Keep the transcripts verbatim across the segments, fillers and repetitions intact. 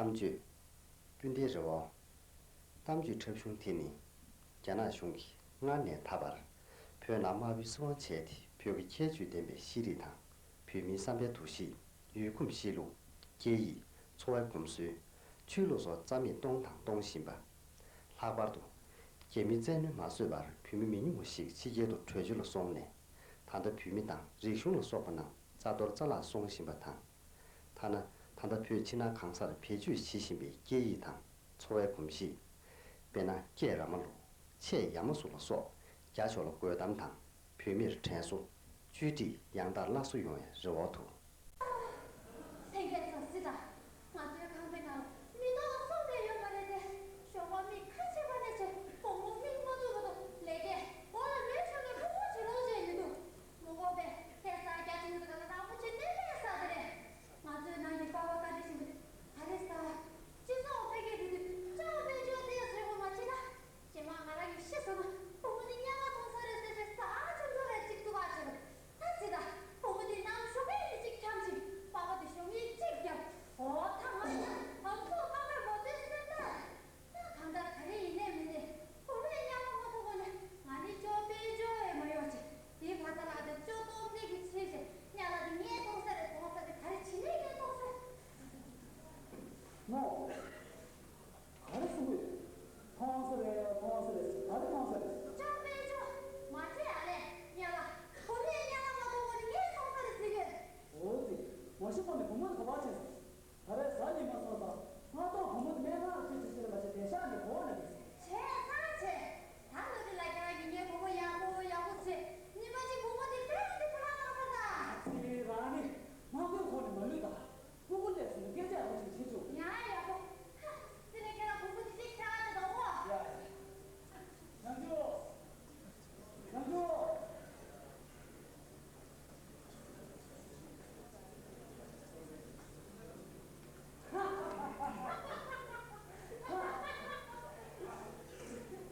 གཏམ་བརྗོད། སྤུན་ཟླའི་རེ་བ། གཏམ་བརྗོད་འཁྲབ་གཞུང་དེ་ནི། རྒྱ་ནག་གཞུང་གིས་སྔར་ནས་ད་བར་བོད་ནང་དམར་པོའི་སྲིད་དབང་བྱས་ཏེ། བོད་ཀྱི་ཁྱད་ཆོས་ལྡན་པའི་ཤེས་རིག་དང་། བོད་མིའི་བསམ་པའི་འདུ་ཤེས། ཡུལ་གོམས་གཤིས་ལུགས། སྐད་ཡིག། འཚོ་བའི་གོམས་སྲོལ། ཆོས་ལུགས་སོགས་རྩ་མེད་གཏོང་དང་གཏོང་བཞིན་པ། ལྷག་པར་དུ། རྒྱ་མིའི་བཙན་གནོན་མ་བཟོད་པར། བོད་མི་མི་ཉུང་བ་ཞིག་ཕྱི་རྒྱལ་དུ་བྲོས་བྱོལ་ལ་སོང་ནས། ད་ལྟ་བོད་མི་དང་རིག་གཞུང་ལ་སོགས་པ་རྣམས་རྩ་གཏོར་རྩ་བརླག་སོང་བཞིན་པ་དང་། ཐ་ན་ད་ལྟ་བོད་ཕྱི་ནང་གང་སར་བེད་སྤྱོད་བྱེད་བཞིན་པའི་སྐད་ཡིག་དང་འཚོ་བའི་གོམས་གཤིས། དཔེར་ན། སྐད་ར་མ་ལུག། ཆས་ཡ་མ་གཟུགས་ལ་སོགས་རྒྱ་ཕྱོགས་ལ་དགོད་གཏམ་དང་། བོད་མིར་དྲན་གསོ། བཅོས་སྒྲིག་ཡང་དག་སླར་གསོ་ཡོང་བའི་རེ་བ་འདུག། ལྷན་རྒྱས་ཚོ་གཟིགས་དང་། ང་ཚོའི་ཁང་པའི་ནང་མི་ཐོག་སོང་ནས་ཡོད་མ་རེད་དེ། ཞོགས་པ་མི་ཁ་ཕྱེས་པ་ནས་བྱས་དགོང་མོ་མིག་མ་བཙུམ་བར་དུ་ལས་ཀས་མགོ་ལ་མེ་མཆོད་ནས་ལྷུག་པོ་བྱེད་རོགས་བྱས་མི་འདུག། མི་དགོས་པས་ཁ་ས་རྒྱ་ཆེན་པོ་དེ་ག་ལ་རང་མོ་ཆེ་གནས་མེད་ས་དེ་རེད། ང་ཚོའི་ནང་གི་པ་ཕ་བཀའ་དྲིན་ཆེན་པོ་དེ་ག་རེ་ཟ། སྤྱི་ཚོགས་འཕེལ་རྒྱས་འགྲོ་དུས་ཅོག་པེ་ཅོག་དེ་བཟོས་དགོས་མ་བྱེད་ན། རྗེས་མ་ང་རང་གིས་ཤི་སོང་ན་བུ་མོ་དེ་དམྱལ་བ་མཐོང་ས་རེད་ཟེར་བྱས་ས་ཆུང་ཆུང་རེ་གཅིག་བཙུགས་པ་བྱས་པ་རེད། ད་ཟེར་ད། བུ་མོ་དེ་གནམ་གཤོག་པའི་མི་གཅིག་འཁྱམ་ཅིང་པ་ཕ་དེ་གཞོན་སྐྱེས་གཅིག་རྒྱབ། འོ་ད་ང་ཡིན་ན་ཨ་ཁུ་པ་ཕར་མ་བཏོན་སེམས་ད། ད་གང་ལྟར་ག་རེ་ཡིན་ནའི་མིན་ནའི་བུ་མོ་དེ་དམྱལ་བ་མ་མཐོང་གོང་ནས་ང་ནི་ཅོག་པེ་ཅོག་ཡེ་མ་ཡོང་ཅིག། དེའི་བར་ད་ལ་དེ་ཅོག་སྟོང་ཙེ་གི་ཚུལ་བྱས་དམྱལ་བ་དེ་ངས་མཐོང་ས་རེད་མཐོང་ས་རེད་ག་རེ་བྱེད་ནའི་ངས་མཐོང་ས་རེད། མོ། ག་རེ་གསུང་གི་ཡོད། མཐོང་ས་རེད་མཐོང་ས་རེད་ག་རེ་མཐོང་ས་རེད། ཅོག་པེ་ཅོག། མ་ཚད་ཨ་ལས་དམྱལ་བ། བུ་མོས་དམྱལ་བ་མ་མཐོང་གོང་ནས་ངས་མཐོང་ས་རེད་ཟེར་གི་ཡོད། འོ་ཙི། མ་གཞི་ཁོ་ནི་བུ་མོ་དེ་ག་པར་ཕྱིན་སོང་། ད་རེས་གཟའ་ཉི་མ་སོང་ཙང་སྔ་ཐོག་བུ་མོ་དེ་སྨན་ཁང་ལ་ཁྲིད་ཅིག་ཟེར་བ་ཞིག་བདེ་ཤག་ནས་གོ་བ་ན་འདུག་ཟེར། བྱས་ཙང་བྱས། ད་ལོ་དེ་ལ་ཁྱེད་རང་གིས་ངའི་བུ་མོ་ཡག་པོ་ཡག་པོ་བྱས། ཉི་མ་གཅིག་བུ་མོ་དེ་དཔེ་རང་གི་བུ་ལ་བཏང་ས་ད། ཚེ་རིང་རང་ནི་མ་དགོས་ཁོ་ནི་མ་ལུས་ད། སྤུ་གུ་སླེབས་སོང་ན་སྐད་ཆ་ཡག་པོ་ཞིག་བྱེད་ཆོག། ཡ་ཡག་པོ། ཧ། དེ་ནས་ཁྱེད་རང་བུ་མོ་དེ་ཅིག་ཁྱེར་ཨ་ད་དང་འོ། ཡ་ཡ། བྱང་ཆུབ། བྱང་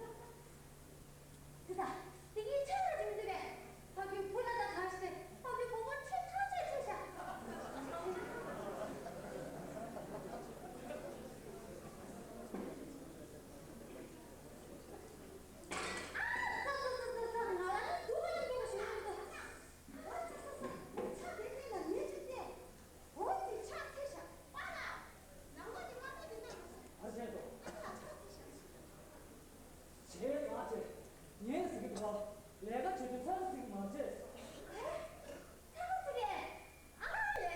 ཆུབ། དེ་ད། དེ་ངའི་ཆ་ར་ཅིག་མི་འདུག་གས། ཕ་གིའི་བུ་ལ་ད་གང་ཞིག་དེ་ཕ་གིའི་བུ་མོ་ཁྲིད་ཐག་ཆོད་ཆོད་ཤག། ཨ་ཙི་ཙི་ཙི་ཙི་ང་ལ་ནི་སྡུག་པོ་ཡིན་པ་ཞིག་མི་འདུག། ཨ་ཙི་ཙི་ཙི། ཆ་དེ་ནི་ལ་མེད་ཅིག་སྟེ། འོ་དེ་ཕྱག་འཚལ་ཤག་པཱ་ལགས། ནང་ལོགས་ཀྱི་སྔ་མོ་དེ་གནང་དགོས་སོ། ཨ་ཅེ་ཏོ། ཨ་ལ་ཕྱག་འཚལ་ཤག། བྱས་ཙང་ཅེ། ངས་ཟེར་གི་འདུག་ག། ལས་ཀ་བྱེད་དུས་ཚ་པོ་ཟིག་མ་བྱེད། ཨེ། ཚ་པོ་ཟིག་གས། ཨ་ལས།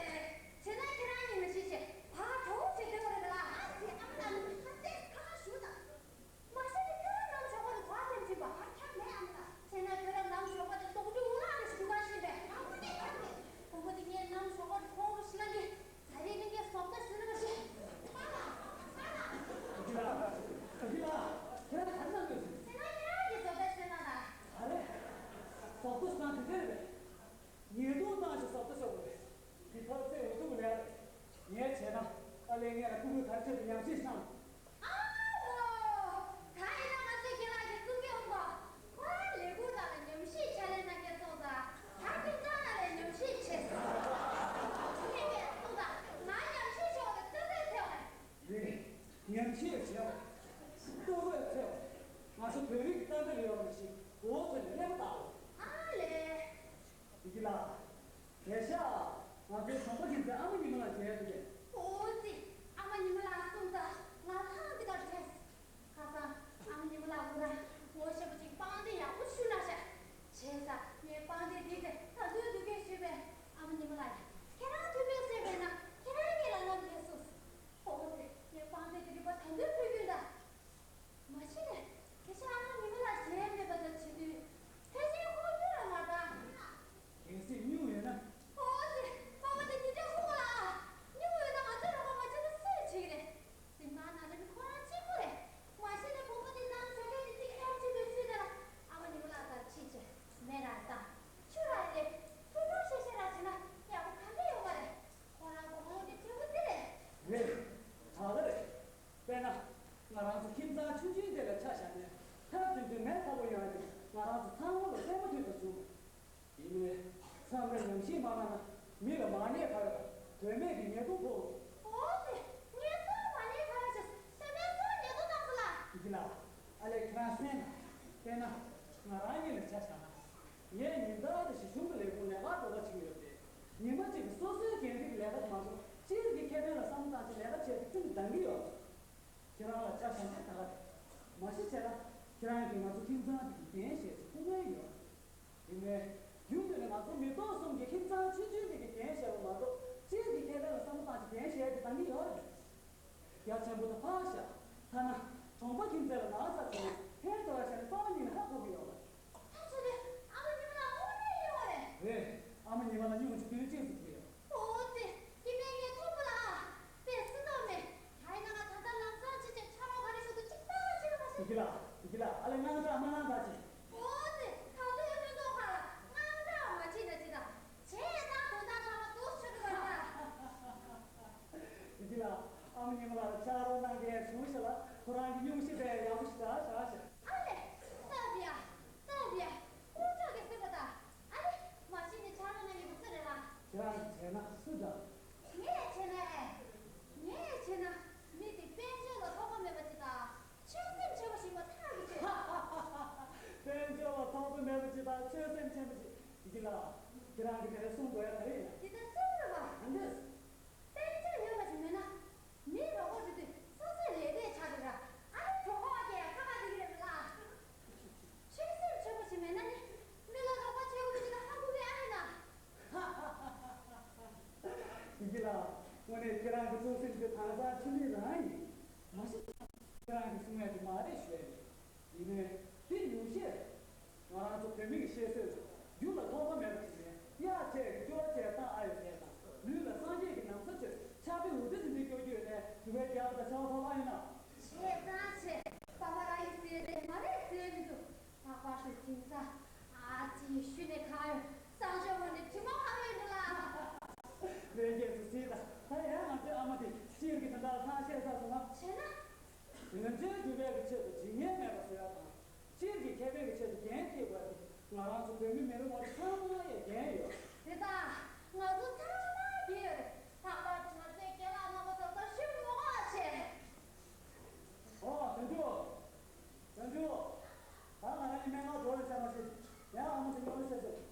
བྱས་ན་ཁྱེད་རང་གཉིས་མ་གཞི་བྱས་ཕར་གྲོགས་བྱེད་འདོད་པ་རེད་ལ། ཨ་ཙི་ཨ་མ་ལགས་ནི་ཁ་གཏད་ཁ་ཞུ་དང་། མ་གཞི་ནི་ཁྱོད་རང་ནམ་ཞོགས་པ་དེ་ག་པར་འཁྱམས་ཕྱིན་པ། ཨ་འཁྱམས་མེད་ཨ་མ་ལགས། བྱས་ན་ཁྱོད་རང་ནམ་ཞོགས་པ་དེ་དོག་འདྲི་འུ་ལག་རེ་ཞིག་འདུག་ག་ཤེས་པས། ཨ་ཁུ་ནས་ཨ་ཁུ་ནས། བུ་མོ་དེ་ངས་ནམ་ཞོགས་པ་དེ་ཁོང་རུ་ཤི་ལ་གི། ད་རེས་ནི་ངས་བཟོ་ལྟ་ཞུ་ན་མ་ཤེས། པཱ་ལགས། པཱ་ལགས། ཁྱེད་རང་ག་རེ་གནང་གི་ཡོད། ཟེར་ན་ཁྱེད་རང་གིས་བཟོ་ལྟ་ཞུས་ན་ད། ག་རེ། བཟོ་ལྟ་ཞུ་ན་དེ་འདྲ་རེད་པས། ཉེས་རྡུང་བཏང་ཞིང་བཟོ་ལྟ་ཞུ་དགོས་རེད། དེ་ཕར་ཚེ་འུ་ཐུག་ལས་རེད། ངས་བྱས་ན་ཨ་ལས་ངས་ལ་ཀུ་ཀུ་ག་རེ་བྱས་ཏེ་ཉམས་ཞིབ་གནང་། ཨ་ཧོ། ད་ཡིན་ན་ང་ཚོའི་རྒན་ལགས་ཀྱིས་གསུང་གི་ཡོང་གོ། ཁོ་རང་ལས་ཁུངས་ནང་ལ་ཉམས་ཞིབ་ཕྱག་ལས་གནང་མཁན་སོང་ཙང་། ད་ཁྱིམ་ཚང་ནང་ལ་ཉམས་ཞིབ་བྱེད་ཟེར། ཁྱེད་ཀྱིས་གསུངས་ཙང་ང་ཉམས་ཞིབ་བྱེད་པ་དེ་ལྟོ་གོས་འཚོལ་བ་རེད། རེད། ཉམས་ཞིབ་བྱེད་པ། ལྟོ་གོས་འཚོལ་བ། ང་ཚོ་བོད་རིགས་ཀྱི་ལྟ་གྲུབ་ཡོད་པ་ཞིག་འོ་ཚོད་ནས་ཀླད་པ་བཏགས་པ་རེད། ཨ་ལས། བདེ་སྐྱིད་ལགས། བདེ་ཤག། ང་ཚོའི་གྲོང་པ་ཁྱིམ་མཚེས་ཨ་མ་ཉི་མ་ལགས་མཇལ་ཡག་འདུག་གས། ཨོ་ཙི། ཨ་མ་ཉི་མ་ལགས་གསུངས་ཙང་ང་ཐང་འདི་གར་བྲོས། ཁ་སང་ཨ་མ་ཉི་མ་ལགས་ཁོ་རང་ངོ་ཤེས་པ་ཅིག་པང་གདན་ཡག་པོ་ཞུ་གནང་ཤག། བྱས་ཙང་ངས་པང་གདན་འདི་དེ་ད་དུང་འདུག་གས་ཞུས་པས། ཨ་མ་ཉི་མ་ལགས་ཀྱིས་ཁྱེད་རང་ཐུགས་ཕན་གསོས་པས་ན་ཁྱེད་རང་གཉིས་ལ་རྔམ་དྲག་གསུངས། ཨོ་ཙི། ངས་པང་གདན་འདི་རིག་པ་ད་དུང་ཕུལ་རྒྱུ་ད། མ་གཞི་ནས་དེ་ཕྱིར་ཨ་མ་ཉི་མ་ལགས་མཇལ་མེད་པ་དང་བྱེད་དུས་ཕལ་ཆེར་ཁོ་སྨྱོ་ཡོད་མ་རེད་ད། གལ་སྲིད་སྨྱོ་ཡོད་ན། ཨོ་ཙི། པ་ཕ་དེ་ཉིན་གྲངས་ཁོ་ལ་སྨྱོ་ཡོད་ན་ང་ཚོས་རོགས་པ་མ་བྱས་ན་སུས་བྱེད་ཀྱི་རེད། གཟིམ་ཁང་ནང་ལ་ནི་ཁོ་རང་གཅིག་པུ་རེད། མ་གཞི་ནས་བུ་མོ་དེ་ནང་ཞོགས་ཀས་དེ་ཅིག་ཡར་ཕྱིན་པའི་ཚུལ་དེ་ལ་ཨ་མ་ཉི་མ་ལགས་དང་ཕྱིན་བྱས་མེ་རང་བཏང་ཆུ་རང་རེད། ཐུགས་སྣང་ཤེས་ཤེས་རང་བྱས་ན་ཡག་པོ་ག་འདྲ་ཡོང་བ་རེད། ཁོ་རང་དགོངས་པ་དེ་དྲན་པོ་དེ་རེད། རེད། ད་ག་རེད། དཔེར་ན། ང་རང་ཚོ་ཁྱིམ་ཚང་ཆུང་ཆུང་དེ་ལ་ཆ་བཞག་ནས་མཐར་ཐུག་དུས་མེ་ཚ་པོ་ཡོང་ཡ་དེ་ང་རང་ཚོ་ཚང་མ་ལ་བསྟན་པ་དུས་དང་བྱུང་། ཡིན་ནའི། མཚམས་རེ་ཉམས་ཞིབ་མ་གནང་ན་མི་ལ་མར་ཉལ་ཁ་ཡོད་དོན་མེད་ཀྱི་ཉེས་རྡུང་ཕོག་འོང་། ཨོ་ཙི། ངས་སུ་ལ་མར་ ཡ་སེམས། དཔེར་ན། ང་རང་ཉིད་ལ་ཆ་བཞག་ན། ངས་ཉིན་ལྟར་གཞིས་གཞུང་གི་ལས་ཁུངས་ལས་ཀར་འགྲོ་ག་ཕྱིན་ཡོད་པས། ཉི་མ་གཅིག་གི་སོ་སོའི་འགན་འཁྲི་གི་ལས་ཀ་མ་གཏོགས་སྤྱིར་གྱི་ཁེ་ཕན་ལ་བསམ་བློ་བཏང་བྱས་ལས་ཀ་བྱེད་དུ་ཅུང་འདང་གི་ཡོད། ཁྱེད་རང་ལ་ཆ་བཞག་ན་ད་ག་རེད། མ་གཞི་བྱས་ན་ཁྱེད་རང་གིས་ང་ཚོ་ཁྱིམ་ཚང་འདི་གི་འགན་བཞེས་ཚུལ་ཁུངས་ལེན་ཡོད། ཡིན་ནའི། རྒྱུན་དུ་ནས་ང་ཚོ་མི་ཐོག་གསུམ་གྱི་ཁྱིམ་ཚང་ཆུང་ཆུང་འདི་གི་འགན་བཞེས་པ་མ་གཏོགས་སྤྱིར་གྱི་ཁེ་ཕན་ལ་བསམ་བློ་བཏང་བྱས་འགན་བཞེས་ཏེ་འདང་གི་ཡོད་རེད། རྒྱ་ཆེན་པོ་དང་ཕར་བཞག་ཐ་ན་གྲོང་པ་ཁྱིམ་མཚེས་ལ་ནག་ཚ་བྱས་ནས་ཕན་ཐོགས་ཡ་བྱས་ནས་རྩ་བ་ཉིད་ནས་ཧ་གོ་གི་ཡོད་པ། ད་ཆོས་དེ་ཨ་མ་ཉི་མ་ལ་དངོས་གནས་སྨྱོ་བ་རེད། རེད། ཨ་མ་ཉི་མ་ལ་སྨྱོ་བ་ཅིག་དོན་གཅིག་ཟེར་གྱི་ཡོད། ཨོ་ཙི། སྐྱེ་དམན་ངས་མཐོང་པ་ལ། དཔེ་སྲིད་དོགས་མེད། ད་ཡིན་ན་ང་ད་ལྟ་ལམ་སང་ཕྱིན་ཆད་ཕྱག་རོགས་ག་རེ་ཞུ་དུ་གཅིག་པ་ཞིག་མ་ཤེས། དེ་གི་ལ། དེ་གི་ལ། ཨ་ལས་དངངས་སྐྲག་མ་གནང་ད་ཅི། ཨོ་ཙི། ད་ལྟའི་སྤུན་ཚོགས་ཁག་ལ་དངངས་སྐྲག་མ་བྱེད་ན་ཅི་ད། བྱས་ཙང་དོན་དག་ཚང་མ་སྡུག་ཆེ་འགྲོ་བ་རེད། དེ་གི་ལ། ཨ་མ་ཉི་མ་ལ་ཕྱག་རོགས་གནང་མཁན་བྱུང་ཤག་ལ་ཁོ་རང་གི་སྨྱོ་ཤེས་པས་ཡག་པོ་ཞིག་ད་བཞག་ཤག་ཨ་ལས། སྟབས་ཡག་སྟབས་ཡག་དཀོན་མཆོག་གིས་གསུངས་པ་ལྟར། ཨ་ལས། མ་གཞི་ནས་ཕྱག་རོགས་གནང་མཁན་པ་སུ་རེད་ལ། ཁྱེད་རང་གིས་བྱས་ན་སུ་དང་། ངས་བྱས་ན་ཨེ། ངས་བྱས་ན་མི་དེ་དཔལ་འབྱོར་ལ་ཐོགས་པ་མེད་པ་ཅིག་དང་། ཆོད་སེམས་ཆེན་པོ་ཞིག་མ་ཐག་གི་ཆོད། དཔལ་འབྱོར་ལ་ཐོགས་པ་མེད་པ་ཅིག་དང་ཆོད་སེམས་ཆེན་པོ་ཅིག་དེ་གི་ལ། ཁྱེད་རང་གིས་དེ་རིང་གསུང་དགོས་ཡ་ག་རེ་ཡིན་ན། འདི་ལྟར་གསུང་རོགས་པ། ཨ་འདི། དཔལ་འབྱོར་ཡོད་པ་ཞིག་མེད་ན། མི་རོགས་པ་འགྲོ་དུས་སོ་སོའི་ལས་དེ་ཆགས་འགྲོ་ར། ཨ་ནི་གྲོད་ཁོག་བཀྱེས་ཁ་ཁ་འདི་གི་རེད་ལ། ཆོད་སེམས་ཆེན་པོ་ཞིག་མེད་ན་ནི། མི་ལ་རོགས་པ་བྱེད་དགོས་ཀྱི་ད་ཧ་གོ་གི་ཨ་ཡིན་ན། ཡི་གེ་ལགས། དངོས་གནས་ཁྱེད་རང་གི་གཙོ་སེམས་དེ་དྭངས་གཙང་ཆུ་མིག་རང་ཡིན། མ་གཞི་ཁྱེད་རང་གི་གསུང་ཡ་དེ་མ་རེད་ཞུ་ཡ་ཡིན། ཡིན་ནའི། དེ་ཉུང་ཤས་རེད། ང་རང་ཚོ་བོད་མི་གི་བཤད་སྲོལ་ལ། རྒྱུ་ལ་ཐོགས་པ་མེད་པ་བྱས་ནས་གཡག་བྱས་སྐྱོ་བ་བྱས་བཏང་ཨ་ཡོད་ཟེར་དང་། ལུས་ལ་སངས་རྒྱས་ཀྱི་ན་བཟའ་བཅོས་ཕྱག་དཔེ་འུར་སྒྲ་དེ་འདྲ་སྐྱོར་རྒྱུ་ཡོད་ནས་དུ་བའི་རྒྱལ་པོ་དང་བྱ་བ་ཐོབ་ཨ་ཡིན་ན། བྱས་ཙང་བྱས། པ་པ་ར་ཡི་ཟེར་རེད་མ་རེད་ཟེར་མི་འདུག་ལྷག་པར་དུ་དེང་སང་ཨ་ཙི་ཤུལ་ནས་གང་ཡོད་སང་ཞོགས་ངོ་ནས་དྲི་མ་ཕབ་ཡོད་འདུག་ལ། ལྷན་རྒྱས་སུ་གཟིགས་དང་། ད་ཡང་ང་ཚོའི་ཨ་མ་དེ་སྤྱིར་གྱི་དོན་དག་ལ་ཐང་ཆད་ཚར་སོང་ང་། བྱས་ན། ང་ཚོའི་འགྲུལ་པའི་གི་ཆེད་དུ་འཇིགས་ཉེན་མེད་པ་བཟོ་ཡ་དང་། སྤྱིར་གྱི་ཁེ་ཕན་གྱི་ཆེད་དུ་འགན་འཁྱེར་དགོས་ཏེ། ང་རང་ཚོ་བོད་མི་མི་རེ་ངོ་རེ་ཚང་མ་ཡ་འགན་ཡོད། རེད་ད། ང་ཚོ་ཚང་མ་འགན་ཡོད་རེད། ལྷག་པར་དུ་ང་ཚོའི་རྒན་ལགས་རྣམ་པ་ཚོ་ད་ཞུ་མི་དགོས་པ་བྱས། ཨོ་དོན་གྲུབ། དོན་གྲུབ། ད་ང་རང་གཉིས་སྨན་ཁང་འགྲོ་རེད་བྱ་མ་ཤེས། ཡང་ཨ་མ་དེ་ཉོ་རེད་བྱ་ཟེར།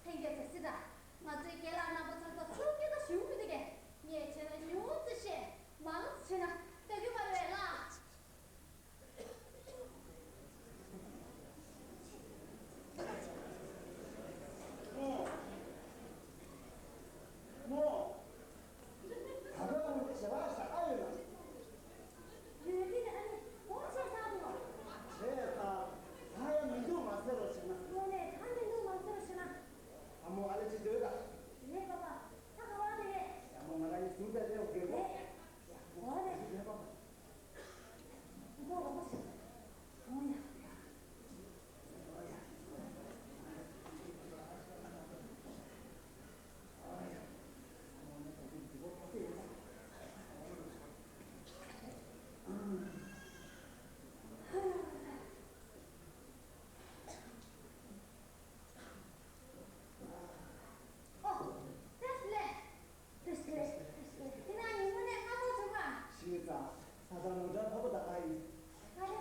ལྷན་རྒྱས་ཚོ་སྲིད་དང་། ང་ཚོའི་རྒན་ལགས་རྣམ་པ་ཚོ་ཚོ་ཚུར་སྐད་ཆ་ཞུ་མི་འདུག་གས། ངས་བྱས་ན་ཉུང་ཙི་བཤད། མང་ཙི་བྱས་ན་ལྟ་རྒྱུ་མ་རེད་ལ། མོ། མོ། ད་ལྟ་ཁོང་བྱེད་པ་ཞག་ཨ་ཡོད་ན། ཡོད་ཀྱི་རེད། ཨ་ནི་སྒོ་ཕྱེ་ཚར་འདུག་བྱས་ཙང་ད་ཡང་མི་འདུག་མ་ཟེར་རོགས་བྱས་ན། དངོས་གནས་ད་མི་འདུག་མ་ཟེར་རོགས་བྱས་ན། ཨ་མོ་ཨ་ལེ་ཅི་སྡོད་ད། རེད་པ་པ། ད་ག་བ་རེད། ཡ་མོ་ང་རང་གཉིས་ཟུར་དེར་སླེབས་དགོས་གོ། རེད། ཡ་འོ་རེད། རེད་པ་པ། མགོ་རོགས་པ་བྱས། འོ་ཡ། ཨོ། བཀྲ་ཤིས་བདེ་ལེགས། བཀྲ་ཤིས་བདེ་ལེགས། བཀྲ་ཤིས་བདེ་ལེགས། ཁྱེད་རང་ཉིན་མོ་ནས་སྔ་མོ་བྱུང་ང་། ཤི་ཙང་། ད་ལྟ་མོ་ཊ་ཕ་བུ་ད་ག་ཡིན། ག་རེ།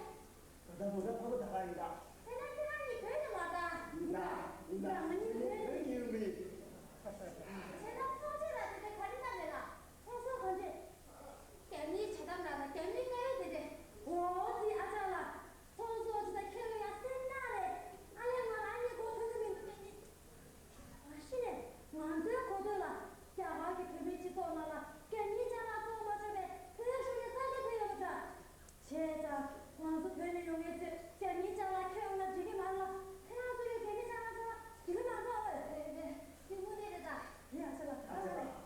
ད་ལྟ་མོ་ཊ་ཕ་བུ་ད་ག་ཡིན་ད། དེ་ན་ཁྱེད་རང་གཉིས་བོད་ནས་མ་ད། ཡིན་ད། ཡིན་ད། ང་གཉིས་བོད་ནས་ཡིན་མིན། བྱས་ན་ཚོགས་ཆེན་ལ་དེ་འདྲ་ག་རེ་ལྟ་མེད་ལ། ཚོགས་ཟོག་གང་འདྲས། རྒྱ་མིའི་ཇ་དམ་ར་ལ་རྒྱ་མིའི་སྐད་ཡིག་དེ་འདྲས། འོ་དེ་ཨ་ཅག་ལ། ཚོགས་གཙོ་ཅིག་དང་ཁྱེད་རང་ཡང་སེམས་ཐག་རེད། ཨ་ལས་ང་རང་གཉིས་མགོ་ཐོན་གྱི་མི་འདུག་ངས་ནི། མ་གཞི་ནས་ང་ཚོའི་གོ་ཐོས་ལ་རྒྱ་གར་གྱི་བོད་མིའི་སྤྱི་ཚོགས་ནང་ལ་རྒྱ་མིའི་ཅ་ལག་བཙོང་མ་ཆོག་པའི་བོད་གཞུང་ནས་ས་ཆ་བྱས་ཡོད་པ་འདྲ། བྱས་ཙང་ང་ཚོ་བོད་ནས་ཡོང་མཁན་ཚོས་རྒྱ་མིའི་ཅ་ལག་ཁྱེར་ཡོང་ན་འགྲིག་གི་མ་རེད་ལ། ཁྱེད་རང་ཚོ་ཡང་རྒྱ་མིའི་ཅ་ལག་ཚོ་ལ་འགྲིག་གི་མ་རེད་ཨོ། རེད་རེད། དེ་དངོས་གནས་རེད་ད། རེད་ཨ་ཅག་ལགས། ད་ཨ་ཅག་ལགས།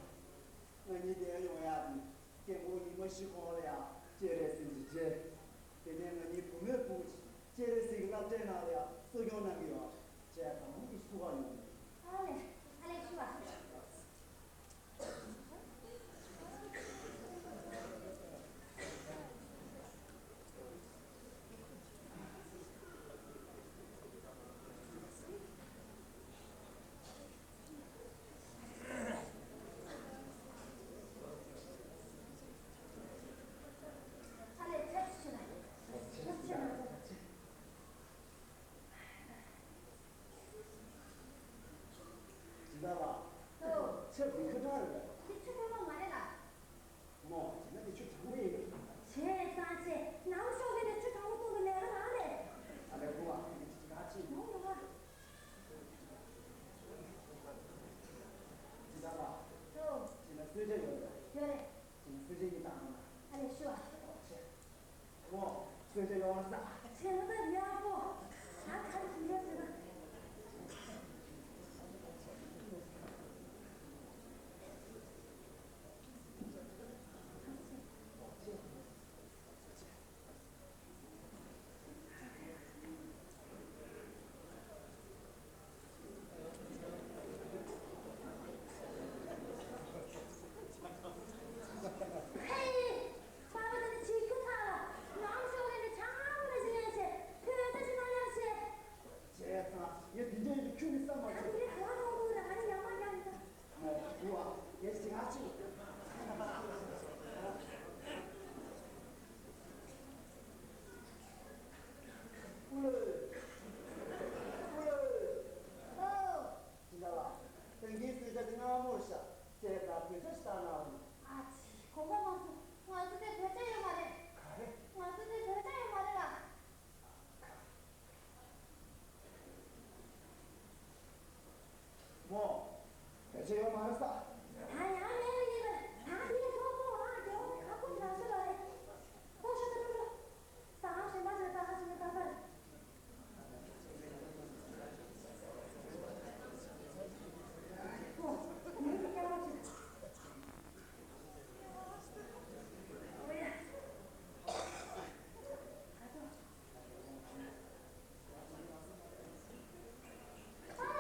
ང་གཉིས་དེ་ཡོང་ཡག་དེ། སྐད་འབོད་ཉི་མ་བཞི་གོང་ལ་ཡང་སྤྱན་རས་གཟིགས་ཀྱི་རྗེས། དེ་ནས་ང་གཉིས་བུ་མོས་ཕུང་བོ་ཆེ་སྤྱན་རས་གཟིགས་ཀྱི་བསླབ་བྱའི་ནང་ལ་ཡང་གསོ་སྐྱོང་གནང་གི་ཡོད། བྱས་ཙང་མུ་མཐུད་ཐུགས་ཁག་ཡོང་གི་རེད། ཨ་ལས། ཨ་ལས་ཞུ་བ། ཅིག་གསོལ་ཇ་གཉིས་བཏང་གནང་། ཨ་ལས་ཤོག་ཨ། ཨོ་ཆེ། ཨོ། གསོལ་ཇ་ཡོད་ས། ཆེ་ལ་ད་ཡག་པོ། ད་ག་རེ་ཞིག་ཡོད་ཟེར་ན། ཧེ། པ་ཕ་དེ་ནི་ཆིག་ཁུ་ཐག་ལ། ནང་ཤོག་གི་ནི་ཆང་ཨ་མ་ལ་ཞིག་ཡང་བྱེད། ཐོས་ས་ཞིག་ན་ཡང་བྱེད། བྱས་ཙང་ངས་དེ་འདྲའི་ཡིན་དུས་ཁྱོད་ཀྱིས་བསམ་མ་ཨ་ཁྱོད། དེ་འདྲའི་གང་མཐོང་གི་རེད། ང་ནི་ཡང་མ་ཡང་ཡིན་ད། མོ་བུ་ཨ། ངས་ཞིག་ང་ཅིག་ཀུ་ལེ། ཀུ་ལེ། ཨོ། ཅི་འདྲ་ལ། ད་ངའི་གསོལ་ཇ་དེ་མངར་མོ་རེད་ཤག་བྱས་ཙང་བོད་ཇ་ཞིག་བཏང་གནང་རོགས་གནང་། ཨ་ཙི། དགོངས་པ་མ་ཚོམ། ང་ཚོ་དེ་བོད་ཇ་ཡོད་མ་རེད། ག་རེ། ང་ཚོ་དེ་བོད་ཇ་ཡོད་མ་རེད་ལ། མོ། བོད་ཇ་ཡོད་མ་རེད་ས། ད་ཡང་མེད་པ་ཡིན་པས། ད་དེའི་ཐོག་ཁོ་ཨ་རྒྱལ་བོ་ཁ་ཁོ་ལ་ཤོད་ལ་རེད། ཁོ་ཤོད་ད་ཁོ་ལ། ད་ཨ་ཞེ་མ་ཞེ་ད་ཨ་ཞེ་མ་ད་ད། ཁོ་མི་དེ་སྐྱ་བ་ཅིག་ཨོ་ཡ། ད་ཚོ། ཨ་མ།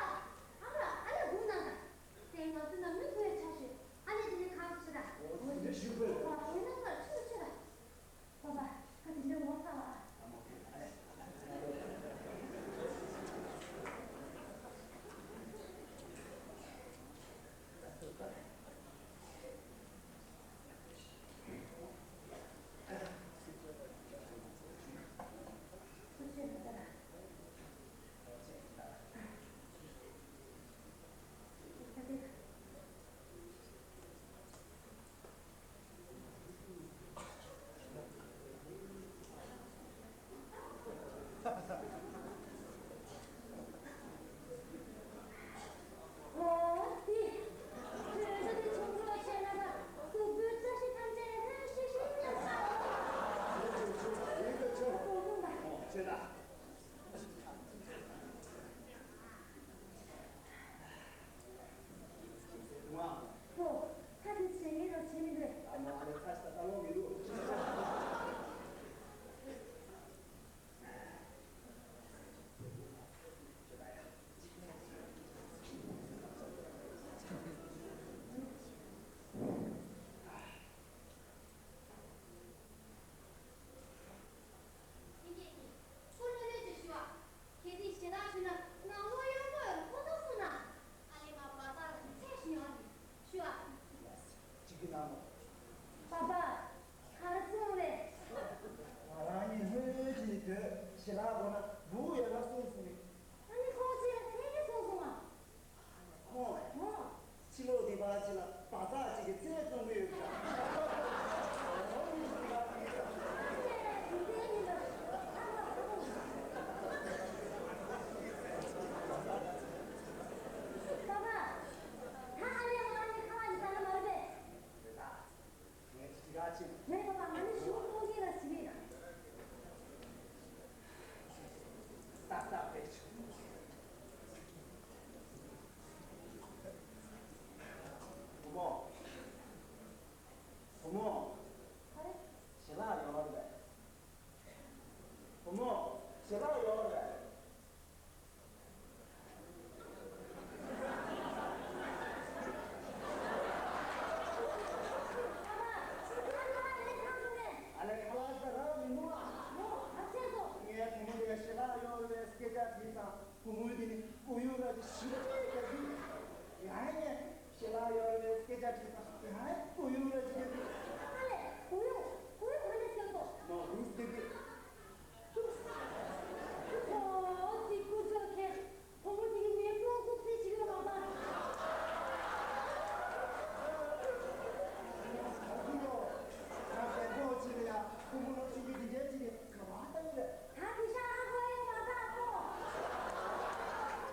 ཨ་མ། ཨ་ལས་སྒུག་གནང་དང་། དེ་ང་ཚོ་ནང་མི་ཁོའི་ཆ་ཞིག་ཨ་ལས་དེ་ནས་ཁ་ཆུ་ར། འོ་དེ་འདྲ་ཞུ་དགོས། ཨ་དེ་ནང་ལ་ཆུ་ཆུ་ར། ཁོ་པ། ཁ་དེ་འདྲ་ངོ་ཚ་བ། ཨོ། ད་དེ་བྱེད་ངེས་རོགས་བྱེད་མི་འདུག་ཨ་མ་ཨ་ལས་ཁ་ཤས་ལྟ་ལོང་མི་འདུག་ལྷན་རྒྱས་ཀྱིས་སྐུ་ལྷོད་ལྷོད་ཀྱིས་ཞུ་བ། གལ་ཏེ་ཞེ་དྲག་ཞུས་ན་ང་བློ་ཡོད་མ་ཡོད་ལ་ཁོ་ཐག་སོང་ན། ཨ་ལས་ང་བ་ཚ་ལ་ཚད་ཞུ་ཡོང་ནས་ཞུ་བ། ཅིག་གི་ནང་ལ། པ་པ། ག་རེ་གསུངས་རེད། ང་རང་ཉིད་ལྷོད་ལྷོད་ཀྱིས་སྡོད། ཞེ་དྲག་དགོས་ན་སྦུག་ཡོད་ན་གསུངས་སོང་ངས། ཨ་ནི་ཁོང་ཚོས་ལ་ཚད་ཀྱིས་གསུངས་སོང་ང་། ཁོང་། ཁོང་། ཕྱི་ལོགས་སྡིག་པ་ཅིག་ལ་བ་ཚ་ཅིག་གི་རྩེད་རྩོམ་གི་ཡོད་ཀྱང་། ངས་ཅི་ག་ཅིག་ངས་ཁོ་པ་ང་ནི་ཞུ་གཏོང་གིན་ལ་ཞི་བའི་ཏག་ཏག་བེད་ཆུ། བུ་མོ། བུ་མོ། ག་རེ། ཞལ་ལག་ཡོད་རེད། བུ་མོ། ཞལ་ལག་ཡོད་རེད། ཨ་ལས་ཁ་ལག་ཟ་རག་མི་འདུག་ཨ། ངས་བུ་མོ་དེ་ཞལ་ལག་ཡོད་རེད་སྐད་ཆ་དྲིས་དང་། བུ་མོ་དེ་ནི་ཁོར་ཡུག་ར་ཅིག་ཞིབ་ཅིག་རྒྱག་གི། ཡང་ཡང་ཞལ་ལག་ཡོད་རེད་སྐད་ཆ་དྲིས་དང་། ཡང་ཡང་ཁོར་ཡུག་ར་ཅིག་རྒྱག་གི། ཨ་ལས་ཁོར་ཡུག་ཁོར་ཡུག་ག་ནས་སྐྱོན་ཏོ། མ་རུ་སྟེ་གི། ཨོ་དེ་ཀུ་ཅོ་ཁེ། བུ་མོ་དེ་གི་མེ་ཏོག་ཁུག་ཚེ་ཅིག་ཡོད་མ་པ། ཨ་ཁུ་ལོ། ང་བལ་པོ་ཅིག་ལ་ཡ་བུ་མོ་ལོ་ཆུང་གི་དེ་འདྲའི་ཅིག་གི་ག་བ་ལྟ་གི་རེད། ད་དེ་ཤ་ཨ་ཁུ་ཨེ་ཡོད་མ་པ་ཨ་ཁོ།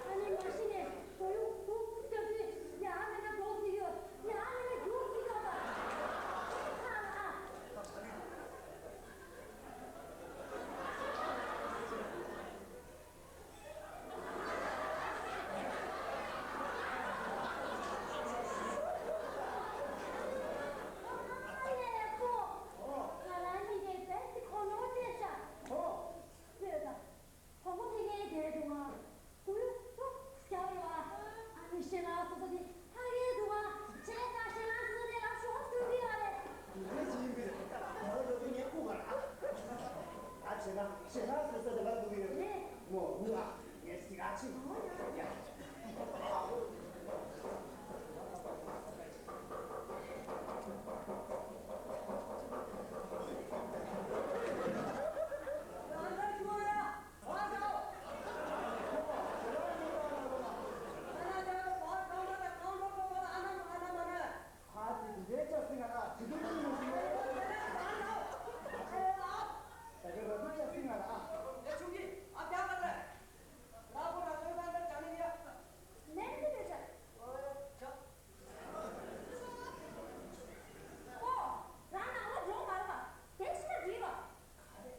ཨ་ནི་མ་གཞི་ནས་བུ་ཡུག་ཁུག་སྐྱབས་དུས་ཡ་ཨ་མེད་ན་འགྲོ་ཟིག་ཡོད། ཡ་ཨ་མེད་ན་རྒྱུག་ཟིག་ཡོད་པ། ཞེ་དྲག་བཟོས་ས་དེ་ལ་འདུག་གི་ཡོད་རེད། མོ་འུ་ཨ། ངས་ཅིག་ཨ་ཆི། ཨོ་ཡ། ཡ། ཨ་དེ་དེ་འདྲའི་ཆ་སྲིད་ང་ཨ་དེ་དུས་ཀྱི་མོ་ཞིག་ཡོད། ད་ག་ར་ན་ཡ་སྲིད་ང་ཨ། ཡ་ཆུང་གི་ཨ་ཀྱང་ལ་ལ་ལ་གོ་ན་ཚོད་ད་འདྲ་ཅང་ནི་ཡ། ནན་ཏི་རེད་ཤག་ཨོ་ཡ། ཨོ། རང་ནང་ལ་འགྲོ་མ་རེད་པ། དེ་ཕྱིར་བྲིས་པ། ག་རེ།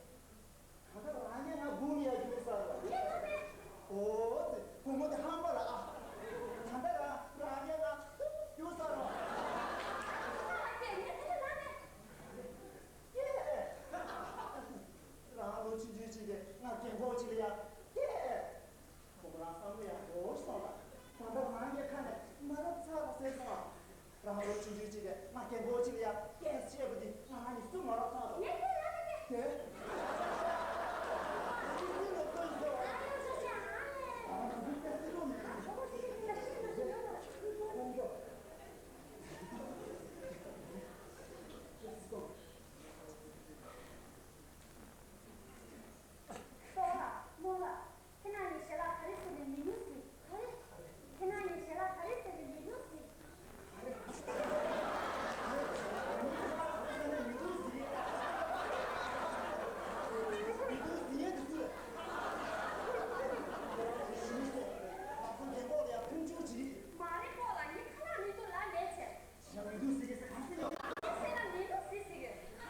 ད་ལྟ་རང་ཉིད་ང་སྒུག་ནས་ཡ་ཡོད་ས་རེད། ངས་ལབ་པས། ཨོ་ཙི། བུ་མོ་དེ་ཧམ་པ་ལ་ཨ། ད་ལྟ་རང་རང་ཉིད་ང་སྒུག་ཡོད་ས་རེད། ཨ་ཙི། ངས་ད་ལྟ་ལབ་པས། ཀྱེ། རང་ལོ་ཆུང་ཆུང་ཅིག་གིས་ང་རྒན་གོག་ཅིག་ལ་ཡ། ཀྱེ། ཁོ་མོ་རང་བསམ་བློ་ཡག་པོ་སོང་ལ། ད་ལྟ་རང་གི་ཁ་ནས་མ་རབས་ཚ་བ་ཟེར་སོང་ཨ། རང་ལོ་ཆུང་ཆུང་ཅིག་གིས་ང་རྒན་གོག་ཅིག་ལ་ཡ་སྐད་བཤད་པ་འདི་ང་རང་གི་སུ་མ་རབས་ཚ་བ། ངས་སྐད་རག་གི་དེ། ཨ་ཡོ་ཆུ་ཆུ་ཨ་ལེ། ཨ་ཡོ་ཆུ་ཆུ་ཨ་ལེ། ཨ་ཡོ་ཆུ་ཆུ་ཨ་ལེ། ཨ་ཡོ་ཆུ་ཆུ་ཨ་ལེ། ཏོ་ལ་མོ་ལ། ཁྱེད་རང་གཉིས་ཞལ་ལག་ག་རེ་བཟོས་ནས་མི་ནུ་ཟིག་ག་རེ། ཁྱེད་རང་གཉིས་ཞལ་ལག་ག་རེ་བཟོས་ནས་མི་ནུ་ཟིག་མ་རེད་ཀོ་ལ་ངས་ཁ་ལག་མི་འདུག་ལབ་མེད་ཆེ། ངས་ཟེར་ན་མི་ནུ་ཟིག་ཟེར་གི་ག་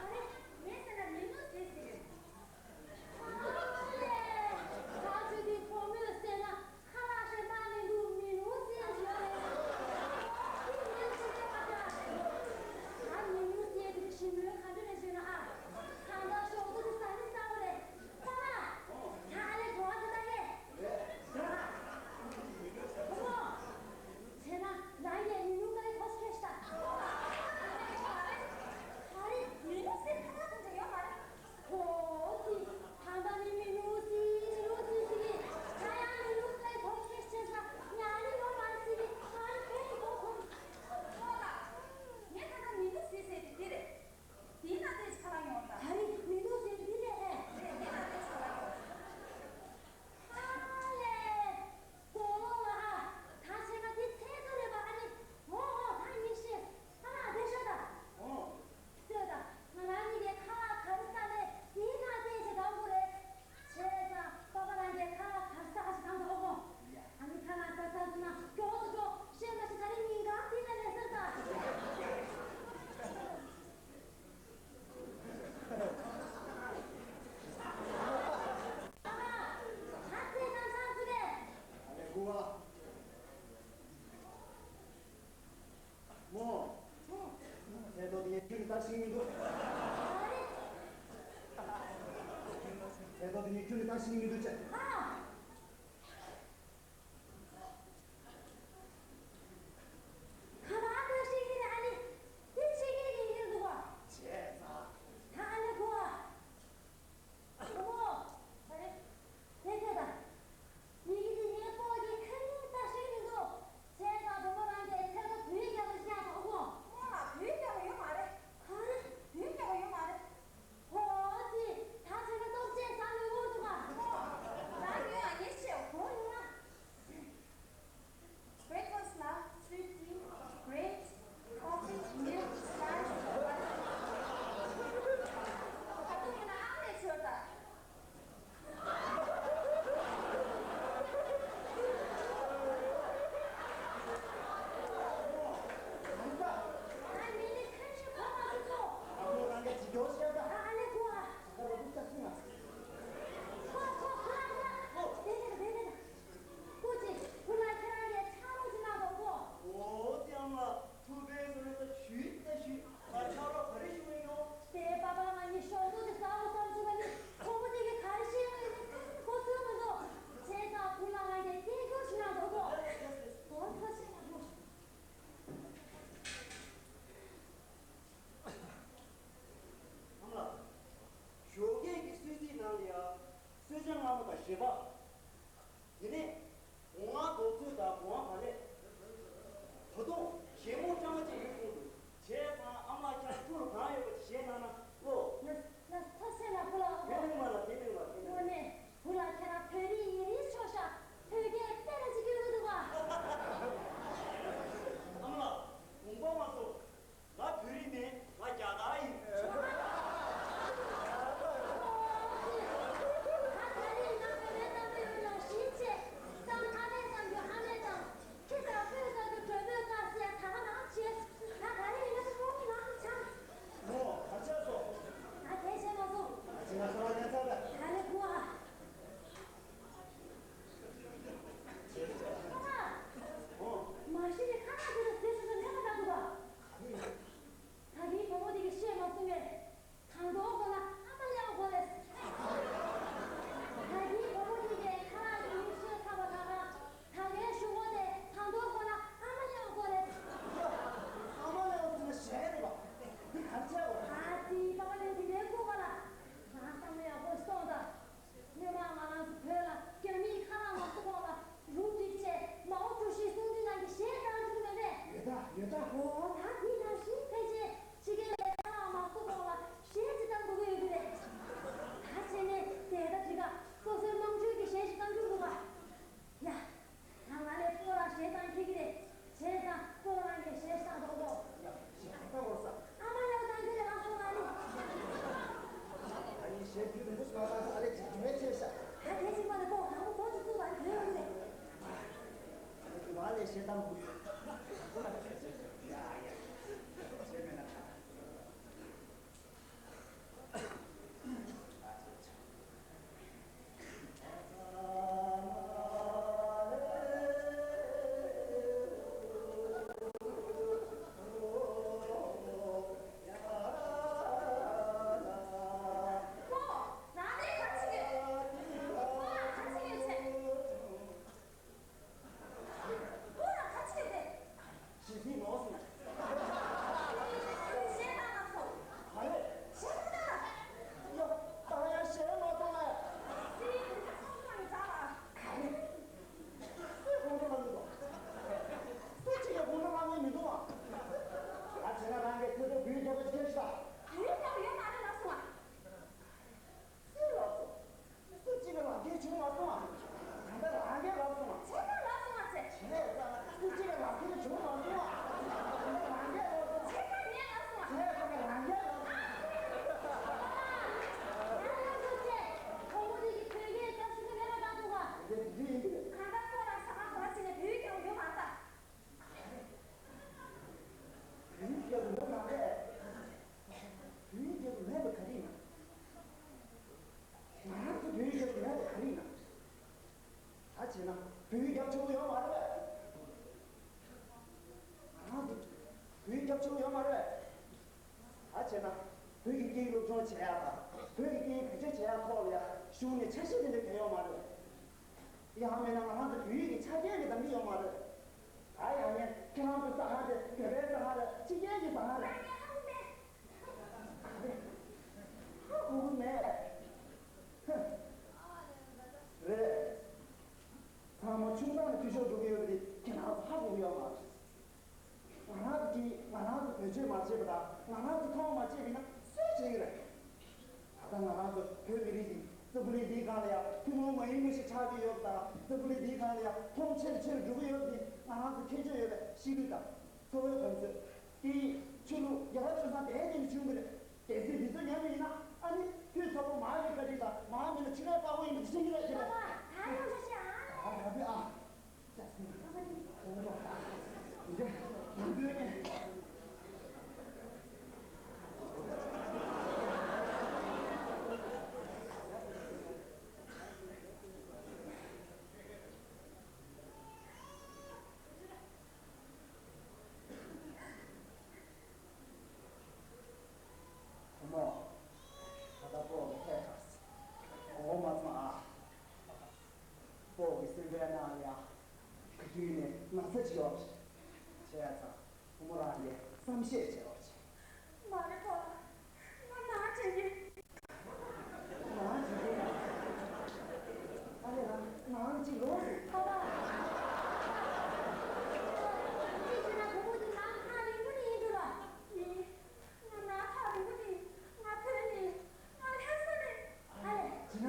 རེ། ངས་ཟེར་ན་མི་ནུ་ཟིག་ཟེར་གི། ཨ་ལས། ད་ཚོད་འདི་བུ་མོས་ཟེར་ན་ཁ་ལག་ཞིག་གནང་མི་འདུག་མི་ནུ་ཟེར་ཞིག་རེད། འདི་ངས་ཅི་བྱེད་པ་འདྲ། ད་མི་ནུ་ཟེར་དེ་ཞི་མོའི་ག་འདྲ་རེད་ཟེར་ན་ཨ། གང་ལྟར་ཞོགས་ཏུ་དེ་ཟ་ནི་ཟ་བ་རེད། ད་ཨ་ལས་གྲོགས་ཟེར་ད་ངས། བུ་མོ། བྱས་ན་རང་གིས་མི་ནུ་ཀ་རེ་ཐོག་ཁེ་ཤ། ཨ་རེ་མི་ནུ་ཟེར་ཁ་ལག་དེ་འདྲ་ཡོད་མ་རེད། ཨོ་ཙི། ད་ལྟ་ནི་མི་ནུ་ཟི་མི་ནུ་ཟི་ཟི་གི་ད་ཡང་མི་ནུ་ཀའི་ཐོག་ཁེ་ཤ་ཆེ་ས་ཉ་རི་ཡོད་མ་རེད་ཟི་གི་ད་རི་བོད་ཀྱི་ཐོག་ཁོ། ཨོ་ལ། ངས་ད་ལྟ་མི་ནུ་ཟི་ཟེར་དེ་འདི་རེད། དེའི་ནང་དེ་ཁ་ལག་ཡོང་ད། ད་རི་མི་ནུ་ཟི་འདི་རེད་ཨེ། རེད་དེའི་ནང་དེ་ཁ་ལག་ཡོང་། ཨ་ལས། དགོང་ལོ་ལ་ཨ། ད་བྱས་ན་དེ་ཚད་ཚོད་རེད་པ་ཨ་ནི། འོ་འོ་ད་མི་ཤེས། ཨ་ལ་དེ་ཤོད་ད། ཨོ། ལྟོས་དང་། ང་རང་གཉིས་ཀའི་ཁ་ལག་ག་རེ་ཟ་ནས་དེའི་ནང་བལྟས་བྱས་འདང་དགོས་རེད། བྱས་ཙང་པ་པ་རང་གིས་ཁ་ལག་ག་རེ་ཟ་ག་ཞིག་འདང་དགོས་གོ། ཨ་ནི་ཁ་ལག་ཟ་ཟ་འདུག་ན་མགྱོགས་སུ་འགྲོ་ཤེས་མ་ཤེས་ད་རིང་ཉིན་གང་འདི་ནས་ལས་ཟེར་ད། ཨ་ཕ། ད་ཚེ་ནང་ཚང་ཚུ་རེད། ཨ་ལས་སྐུ་བ། མོ། ཨེ་ཏོ་དེ་ཁྱོད་ནི་ད་ཤིང་མི་འདུག་ཨེ་ཏོ་དེ་ཁྱོད་ནི་ད་ཤིང་མི་འདུག་ཅེས། ཨ། ཁ་བ་ད་ཤིང་གི་ར་ནི། དེ་ཤིང་གི་ཡིན་གྱི་འདུག་བ། བྱས་ཙང་། ད་ཨ་ལེ་གོ་ཨ། བུ་མོ། ཨ་རེ། དེ་ཐད་ད། མི་གི་དེ་ངའི་ཕོ་གི་ཁ་ཉིན་ལྟ་ཤེས་མི་འདུག་བྱས་ཙང་བུ་མོ་རང་གིས་ཐད་ད་བུའི་རྒྱབ་ལ་བཞག་དང་ཨོ་གོ། རྨོ་ལགས་བུའི་རྒྱབ་ལ་ཡོད་མ་རེད། ག་རེ། བུའི་རྒྱབ་ལ་ཡོད་མ་རེད། ཧོ་ཙི། ད་བྱས་ན་ལྟོགས་ཆེན་ཟ་ནས་ངུ་འདུག་ག་རྨོ་ལགས། ཆེན་ལྷ་མོ་དང་གཞས་པ། དེ་ནས་སྒོ་ང་རྡོ་བརྫུས་དང་སྒོ་ང་བ་ལས། ད་དུང་གཞས་མོ་སྤྲང་བ་ཅིག་ཡོད་གསུངས་འདུག་བྱས་ཙང་ཨ་མ་ཁྱེད་ཐུགས་ལ་གང་ཡོད་པ་ཞིག་གཞས་གནང་ན་བློ། ན་ན་ཐོ་སེ་ལ་ཁོ་ལ་དེ་ནས་མ་ལ་དེ་ནས་མ་དེ་ནས། དངོས་གནས་བུ་ལ་ཁྱེད་རང་བོད་རིགས་ཡིན་རིགས་ཆོག་ཤག་བོད་སྐད་གཏན་ལ་ཅིག་སྐྱོན་གི་འདུག་ག་ཨ་མ་ལགས། དགོངས་པ་མ་ཚོམས། ང་བོད་རིགས་མིན། ང་རྒྱ་གར་ཡིན། ད་ད་རེས་ང་བོད་པའི་རྩ་བའི་ཡོད་ལ་གཞིས་བྱེས་གཙང་ཨ་མས་གཙང་རྒྱུ་ཨ་མས་གཙང་ཁྱི་དང་སྤོས་གཙང་རྒྱུ་གྲོད་པོས་གཙང་ཟེར་ད་ག་རང་བྱས། ང་ད་རེས་ཡིན་ན་ཁོང་གི་ནང་དུ་ཆང་། ཨོ་ག་ཆགས་སོང་། ང་གལ་ཆེ་མ་སོང་། ང་ཚོ་ང་ཚོ་ང་ཚོ་ད་རེས་ཁུ་ཨ། མ་གཞི་ནས་ཁ་ཁ་དེ་ལ་ཟས་སུ་ཟ་ནས་མ་བཏང་འདུག་ག་ད་གིན་བུ་མོ་དེ་གིས་བཤད་མ་སོང་ངས། ད་དུང་ཁོ་ལ་ཨ་མ་ལེའོ་དགོས་རེད། ད་གིན་བུ་མོ་དེ་གིས་ཁ་ལག་གི་མིང་བཤད་ཚར་བ་ད་ག་ད་གའི་ཞུ་བོ་དེ་ད་དུང་ཁོ་ལ་ཨ་མ་ལེའོ་དགོས་རེད། ཨ་མ་ལེའོ་ཟེར་ན་གཞས་རེད་པ། འདི་ག་རེ་བྱས་པ། ད་དེ་པ་པ་དེ་དེ་འདྲའི་སྐུ་པ་ལ་ང་བསམ་བློ་ཡག་པོ་གཏོང་དང་། སྔོན་མ་ང་རང་ཚོ་བོད་ལ་རྒྱ་མིས་ཁ་ལག་མ་གཏོགས་ལ་རུ་སྒྲིག་བྱས་མའོ་ཀྲུའུ་ཞི་གསུང་དུས་ནང་གི་གཞས་བཏང་བཅུག་མེད་པས། ཡོད་ད་ཡོད་ད། ཨོ་ད་དེ་ནང་བཞིན་ཕལ་ཆེར་ཕྱི་རྒྱལ་ལས་ཁ་ལག་མ་གཏོགས་ལ་གཞས་ཅིག་བཏང་དགོས་ཀྱི་ཡོད་ཀྱི་རེད། ད་བྱས་ནས་དེ་ད་འགྲིག་ག་སོ་སོའི་དམངས་ཁྲོད་ཀྱི་གཞས་ཤིག་བཏང་རྒྱུར་འདུག་ག་ཡ། ད་ང་ལས་སྤོ་རང་གཞས་བཏང་ཁྱེད་ཀྱི་རེད། བྱས་ཙང་སྤོ་རང་གིས་གཞས་བཏང་རོགས་གོ་ཡ་གཞས་བཏང་རོགས་ས། ཨ་མ་ལགས་བཏང་གི་རེད་ལགས་སོ་ང་ནི། ད་ཡིན་གཞས་བརྒྱུད་དུ་མུ་སུ་མ་བཏང་ས་ཨ་ལེ་ཅིག་དྲི་བའི་ཆེ་ཤ། ད་དེ་ཅིག་མ་ནི་ཁོ་དང་པོ་ཁོ་ཚོ་ཚུགས་པ་དོན་ཡོད་རེད། ང་ལས་གཞས་བཏང་དགོས་ཡོད། ཡ་ཡ་གཞས་མེད་ན་ད། ཞེ་སྲིད་ནོར་སོང་། གཞས་བཏང་ན་སོང་། ག་རེ། གཞས་མ་བཏང་ན། ཡ། ད་ཡང་གཞས་མ་བཏང་ན། སྲིད་ཁོང་ཚོ་ལ་མི་འདུག་ག་རེ། སྲིད་ཁོང་ཚོ་ལ་མི་འདུག་སུ་གཅིག་གིས་ཁོང་ཚོ་ལ་མི་འདུག་ཨ། ད་བྱས་ན་རང་གིས་ཐེ་ཚོམ་བུའི་རྒྱབ་པ་ཅིག་ཁྱེར་ཤོག་བུའི་རྒྱབ་ཡོད་མ་རེད་ལབ་སོང་ཨ། སུས་ལབ་སོང་། སུ་གཅིག་གིས་ལབ་མཁན་བྱུང་མ་སོང་ཨ། ད་ལྟ་རང་གིས་ལབ་སོང་ཨ། བྱས་ཙང་ལབ་སོང་ཨ་ཟེར། བྱས་ཙང་སུ་གཅིག་གིས་ལབ་མཁན་བྱུང་མ་སོང་ཨ། ད་ལྟ་རང་གིས་ལབ་སོང་ཨ། བྱས་ཙང་ངས་ལབ་སོང་ཨ། བྱས་ཙང་རང་གིས་ལབ་སོང་ཨ། ཨ་ཡ་ཐུགས་རྗེ་ཆེ། བུ་མོ་འདི་གིས་བོད་སྐད་སྐྱབས་ཞུ་གི་མེད་པ་ལྟ་འདུག་ག་དེ་འདི་ཡིན་གྱི་རེད། གང་ལྟར་ཁོ་རང་ས་ཁ་ག་བ་ཕྱིན་ནས་བོད་སྐྱོང་ཡོད་མ་རེད་ད། བོད་སྐྱོང་ཡོད་མ་རེད། བོད་སྐྱོང་མེད་པ་ག་རེ་ཡིན་ན། ང་རང་ཚོ་བོད་སྐྱོང་མེད་པ་ག་རེ་ཡིན་ན། ད་བྱས་ན་བོད་རྒྱབ་ཆོག་གི་ཡོད་མ་རེད་པས། ང་རང་ཚོ་བོད་རྒྱབ་ཆོག་གི་ཡོད་མ་རེད་པས། ད་བྱས་ན་བོད་ཀྱི་སྐད་ཡིག་སློབ་སྦྱོང་བྱེད་ཡག་དང་བོད་ཀྱི་སྐད་ཡིག་བེད་སྤྱོད་བྱེད་ཡག་ཐོག་ལ་ཡ་གཞུང་ནས་འཆར་གཞི་དེ་འདྲ་བྱས་ཡོད་མ་རེད། ཡང་མིན་ན་ང་རང་ཚོ་བོད་ཡིག་གི་ཆ་རྐྱེན་གྱི་གདམ་གྱི་ཡོད་མ་རེད། ད་ཡང་ནས་ཁྱེད་རང་ཚོ་ས་ཁང་དེ་བོད་པའི་ས་ཁང་རེད། ཕྱི་རྒྱལ་གྱི་ས་ཁང་རེད། ཧ་གོ་གི་མེད། རེད། ཚང་མ་ཆུང་ཐག་ནས་འཐུས་ཤོར་འགྲོ་གི་ཡོད་པ་དེ་ཁྱེད་རང་ཚོ་ཧ་གོ་གི་ཡོད་མ་རེད། ང་རང་ཚོ་གིས་ང་རང་ཚོ་བེད་སྤྱོད་མ་བྱས་པ་དང་ང་རང་ཚོ་མཐོང་མ་བྱས་པ་ཡིན་ན་སུས་བྱེད་ཀྱི་རེད། ད་ལྟ་ང་རང་ཚོ་བོད་མི་རིགས་འདི་རྩ་བ་ལས་འདིའི་སྒང་ལ་ཡང་ཐུན་མོང་མ་ཡིན་པ་ཞིག་ཆགས་ཀྱི་ཡོད་པ་དང་རྩ་བ་ལས་འདིའི་སྒང་ལ་ཡང་མཐོང་ཆེར་ཆེར་འགྲོ་གི་ཡོད་པ་འདི་ང་རང་ཚོ་ཁྱད་ཆོས་ཡོད་པའི་གཤིས་ལུགས་དང་འཚོ་བའི་གོམས་སྲོལ། སྐད་ཡིག་ཆོས་ལུགས་རྒྱལ་ཁབ་ཆུང་ས་དེ་ནས་བྱུང་གི་རེད། གལ་སྲིད་འདི་ཚོ་ཉམས་པ་ཡིན་ན་ཨ་ནི་དུས་ཚོད་པོ་མ་ཡིན་བཀའ་དྲིན་དང་མ་མིན་ན་ཕྱི་རབས་དཔའ་བོ་ཡིན་པ་དེ་ཤེས་ཀྱི་རེད་ཀྱི་རེད། ད་ཡོང་ཤོག་ཤིག་ཨ། ཨ་ཡ་ཨ། བུ་མོ། ད་ལྟ་སྤོ་བོ་ཕེབས་དང་། མགོ་བོ་མ་ཚོམས་ཨ། སྤོ་བོ་གི་སེམས་པའི་ནང་ལ་ཡ། ག་དུས་ནས་ན་ཚ་ཅིག་ཡོད་རེད། བྱས་ཙང་བུ་མོ་རང་གིས་བསམ་ཤེས་བྱེད་རོགས་བྱེད། མ་རེད་ཁོ་ལ། ང་ནང་བྱེད་ཀྱི། ནང་བྱེད་ཀྱི།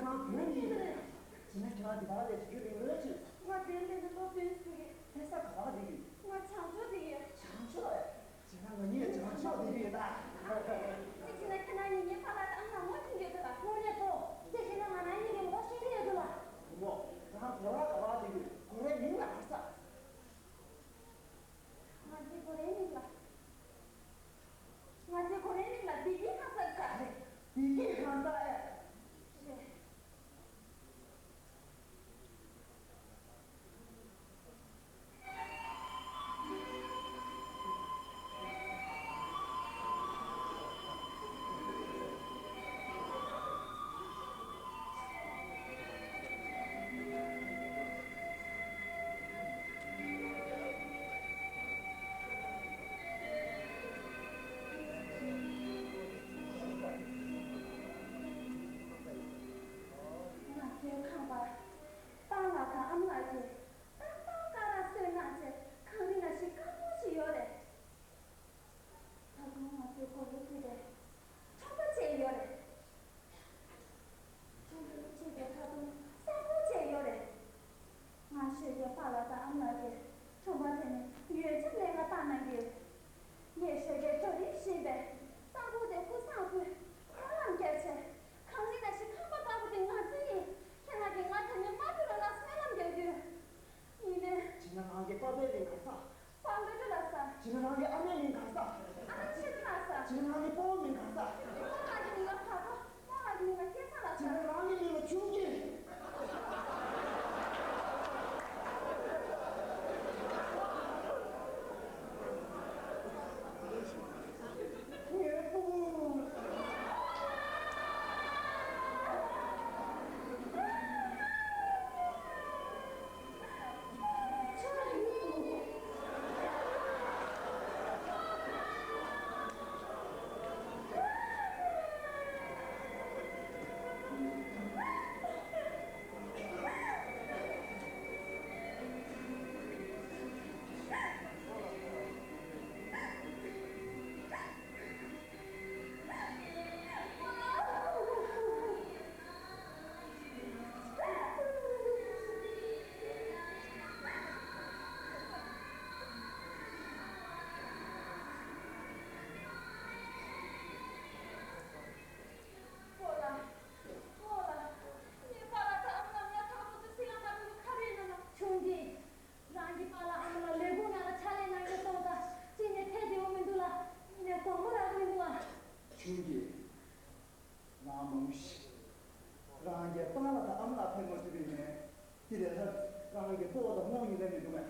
ཁྱེད་རང་བོད་ནས་ཡིན་པ་རེད། བྱས་ན་ཁྱེད་རང་འདི་ག་པར་སླེབས་བྱས་ཁྱོད་ཀྱི་ངོས་ཅི། ང་བོད་ནས་ནི་ལོ་བདུན་ཙམ་རེད། ལྷ་ས་ག་པར་བསྡད་ཀྱི་ཡོད། ང་བྱང་ཕྱོགས་བསྡད་ཀྱི་ཡོད། བྱང་ཕྱོགས་རེད། བྱས་ན་ང་གཉིས་བྱང་ཕྱོགས་བསྡད་ཀྱི་ཡོད་ད། དེ་བྱས་ན་ཁྱེད་རང་གཉིས་ངའི་ཕ་ལགས་དང་ཨ་མ་ལགས་ངོ་ཤེས་ཀྱི་ཡོད་ད། དངོས་གནས་ཐོ། དེ་བྱས་ན་ང་རང་གཉིས་ཀྱི་ངོ་ཤེས་ཀྱི་ཡོད་ད། བུ་མོ། རང་གོ་ལ་ག་པར་བསྡད་ཀྱི་ཡོད། གོ་ལའི་མིང་ལ་ག་ཟེར། ང་ཚོའི་གོ་ལའི་མིང་ལ། ང་ཚོའི་གོ་ལའི་མིང་ལ་བདེ་སྐྱིད་ཁང་གསར་ཟེར། བདེ་སྐྱིད་ཁང་གསར་ཨེ། རེད། ང་ཚོའི་ཁང་པར་པཱ་ལགས་དང་ཨ་མ་ལགས་ཀྱིས་ཏག་ཏག་སྐ་རགས་བཟོས་གནང་བྱས་ཁང་རིན་ལ་ཞིག་དཀར་པོ་ཞིག་ཡོད་རེད། ད་དུང་ང་ཚོའི་སྒོ་ལ་ཕུད་པའི་ཁྲོམ་པ་བཅས་ཡོད་རེད། ཁྲོམ་པ་བཅས་པའི་ད་དུང་གསར་སྤོ་བཅས་ཡོད་རེད། ང་ཤོད་ཀྱི་པཱ་ལགས་དང་ཨ་མ་ལགས་ཀྱིས་ཁྲོམ་པ་དེ་ནས་ཡོད་ཚད་ལས་ཀ་བཏང་གནང་གི་ཡོད། ངས་ཤོད་ཀྱི་འགྲོ་རིམ་བཞིན་པའི་གསར་སྤོ་དེ་ཀུ་སང་ཀུ་ཧ་ལམ་བརྒྱབ་བྱས་ཁང་རིན་ལ་ཞིག་ཁང་པ་དཀར་པོ་དེ་ང་ཚོའི་ཡིན། ཁྱེད་རང་གིས་ང་དེ་ནས་མ་ཐུག་རོགས་ལ་སྨོན་ལམ་རྒྱག་རྒྱུ། ཡིན་ནའི། བྱས་ན་རང་གི་པཱ་ཕའི་མིང་ག་ས། པཱ་ལོ་ཏི་ལགས་སར། བྱས་ན་རང་གི་ཨ་མའི་མིང་ག་ས། ཨ་མ་ཆོས་སྒྲོན་ལགས་སར། བྱས་ན་རང་གི་སྤོ་བོའི་མིང་ག་ས། སྤོ་བོ་ལགས་ཀྱི་མིང་ལ་བར་དོ། སྤོ་བོ་ལགས་ཀྱི་མིང་ལ་སྐལ་བཟང་ལགས་སར། བྱས་ན་རང་གི་མིང་ལ་ཆུང་སྐྱིད། ངའི་སྤོ་བོ། སྤོ་ལགས། སྤོ་ལགས། ངའི་པཱ་ལགས་དང་ཨ་མ་ལགས་ང་ཐག་ཐོག་ཏུ་སྲིད་ལ་མ་འགྲོ་བའི་ཁ་རེ་ན་ན། ཆུང་སྐྱིད། རང་གི་པཱ་ལགས་ཨ་མ་ལགས་ལས་ཁུངས་ནང་ལ་ཕྱག་ལས་གནང་མཁན་སོང་ཙང་གཅིག་ནས་ཕེབས་བདེ་བོ་མི་འདུག་ལ། གཉིས་ནས་དགོངས་པ་རག་གི་མི་འདུག་ཨ། ཆུང་སྐྱིད། ང་མང་ཤི། རང་གི་པཱ་ལགས་དང་ཨ་མ་ལགས་ཕེབས་མ་ཐུབ་པ་ཡིན་ནའི། དེ་ལས་ལྷག་རང་གི་སྤོ་བོ་དང་རྨོ་མོ་གཉིས་ལས་མི་འདུག་མེད།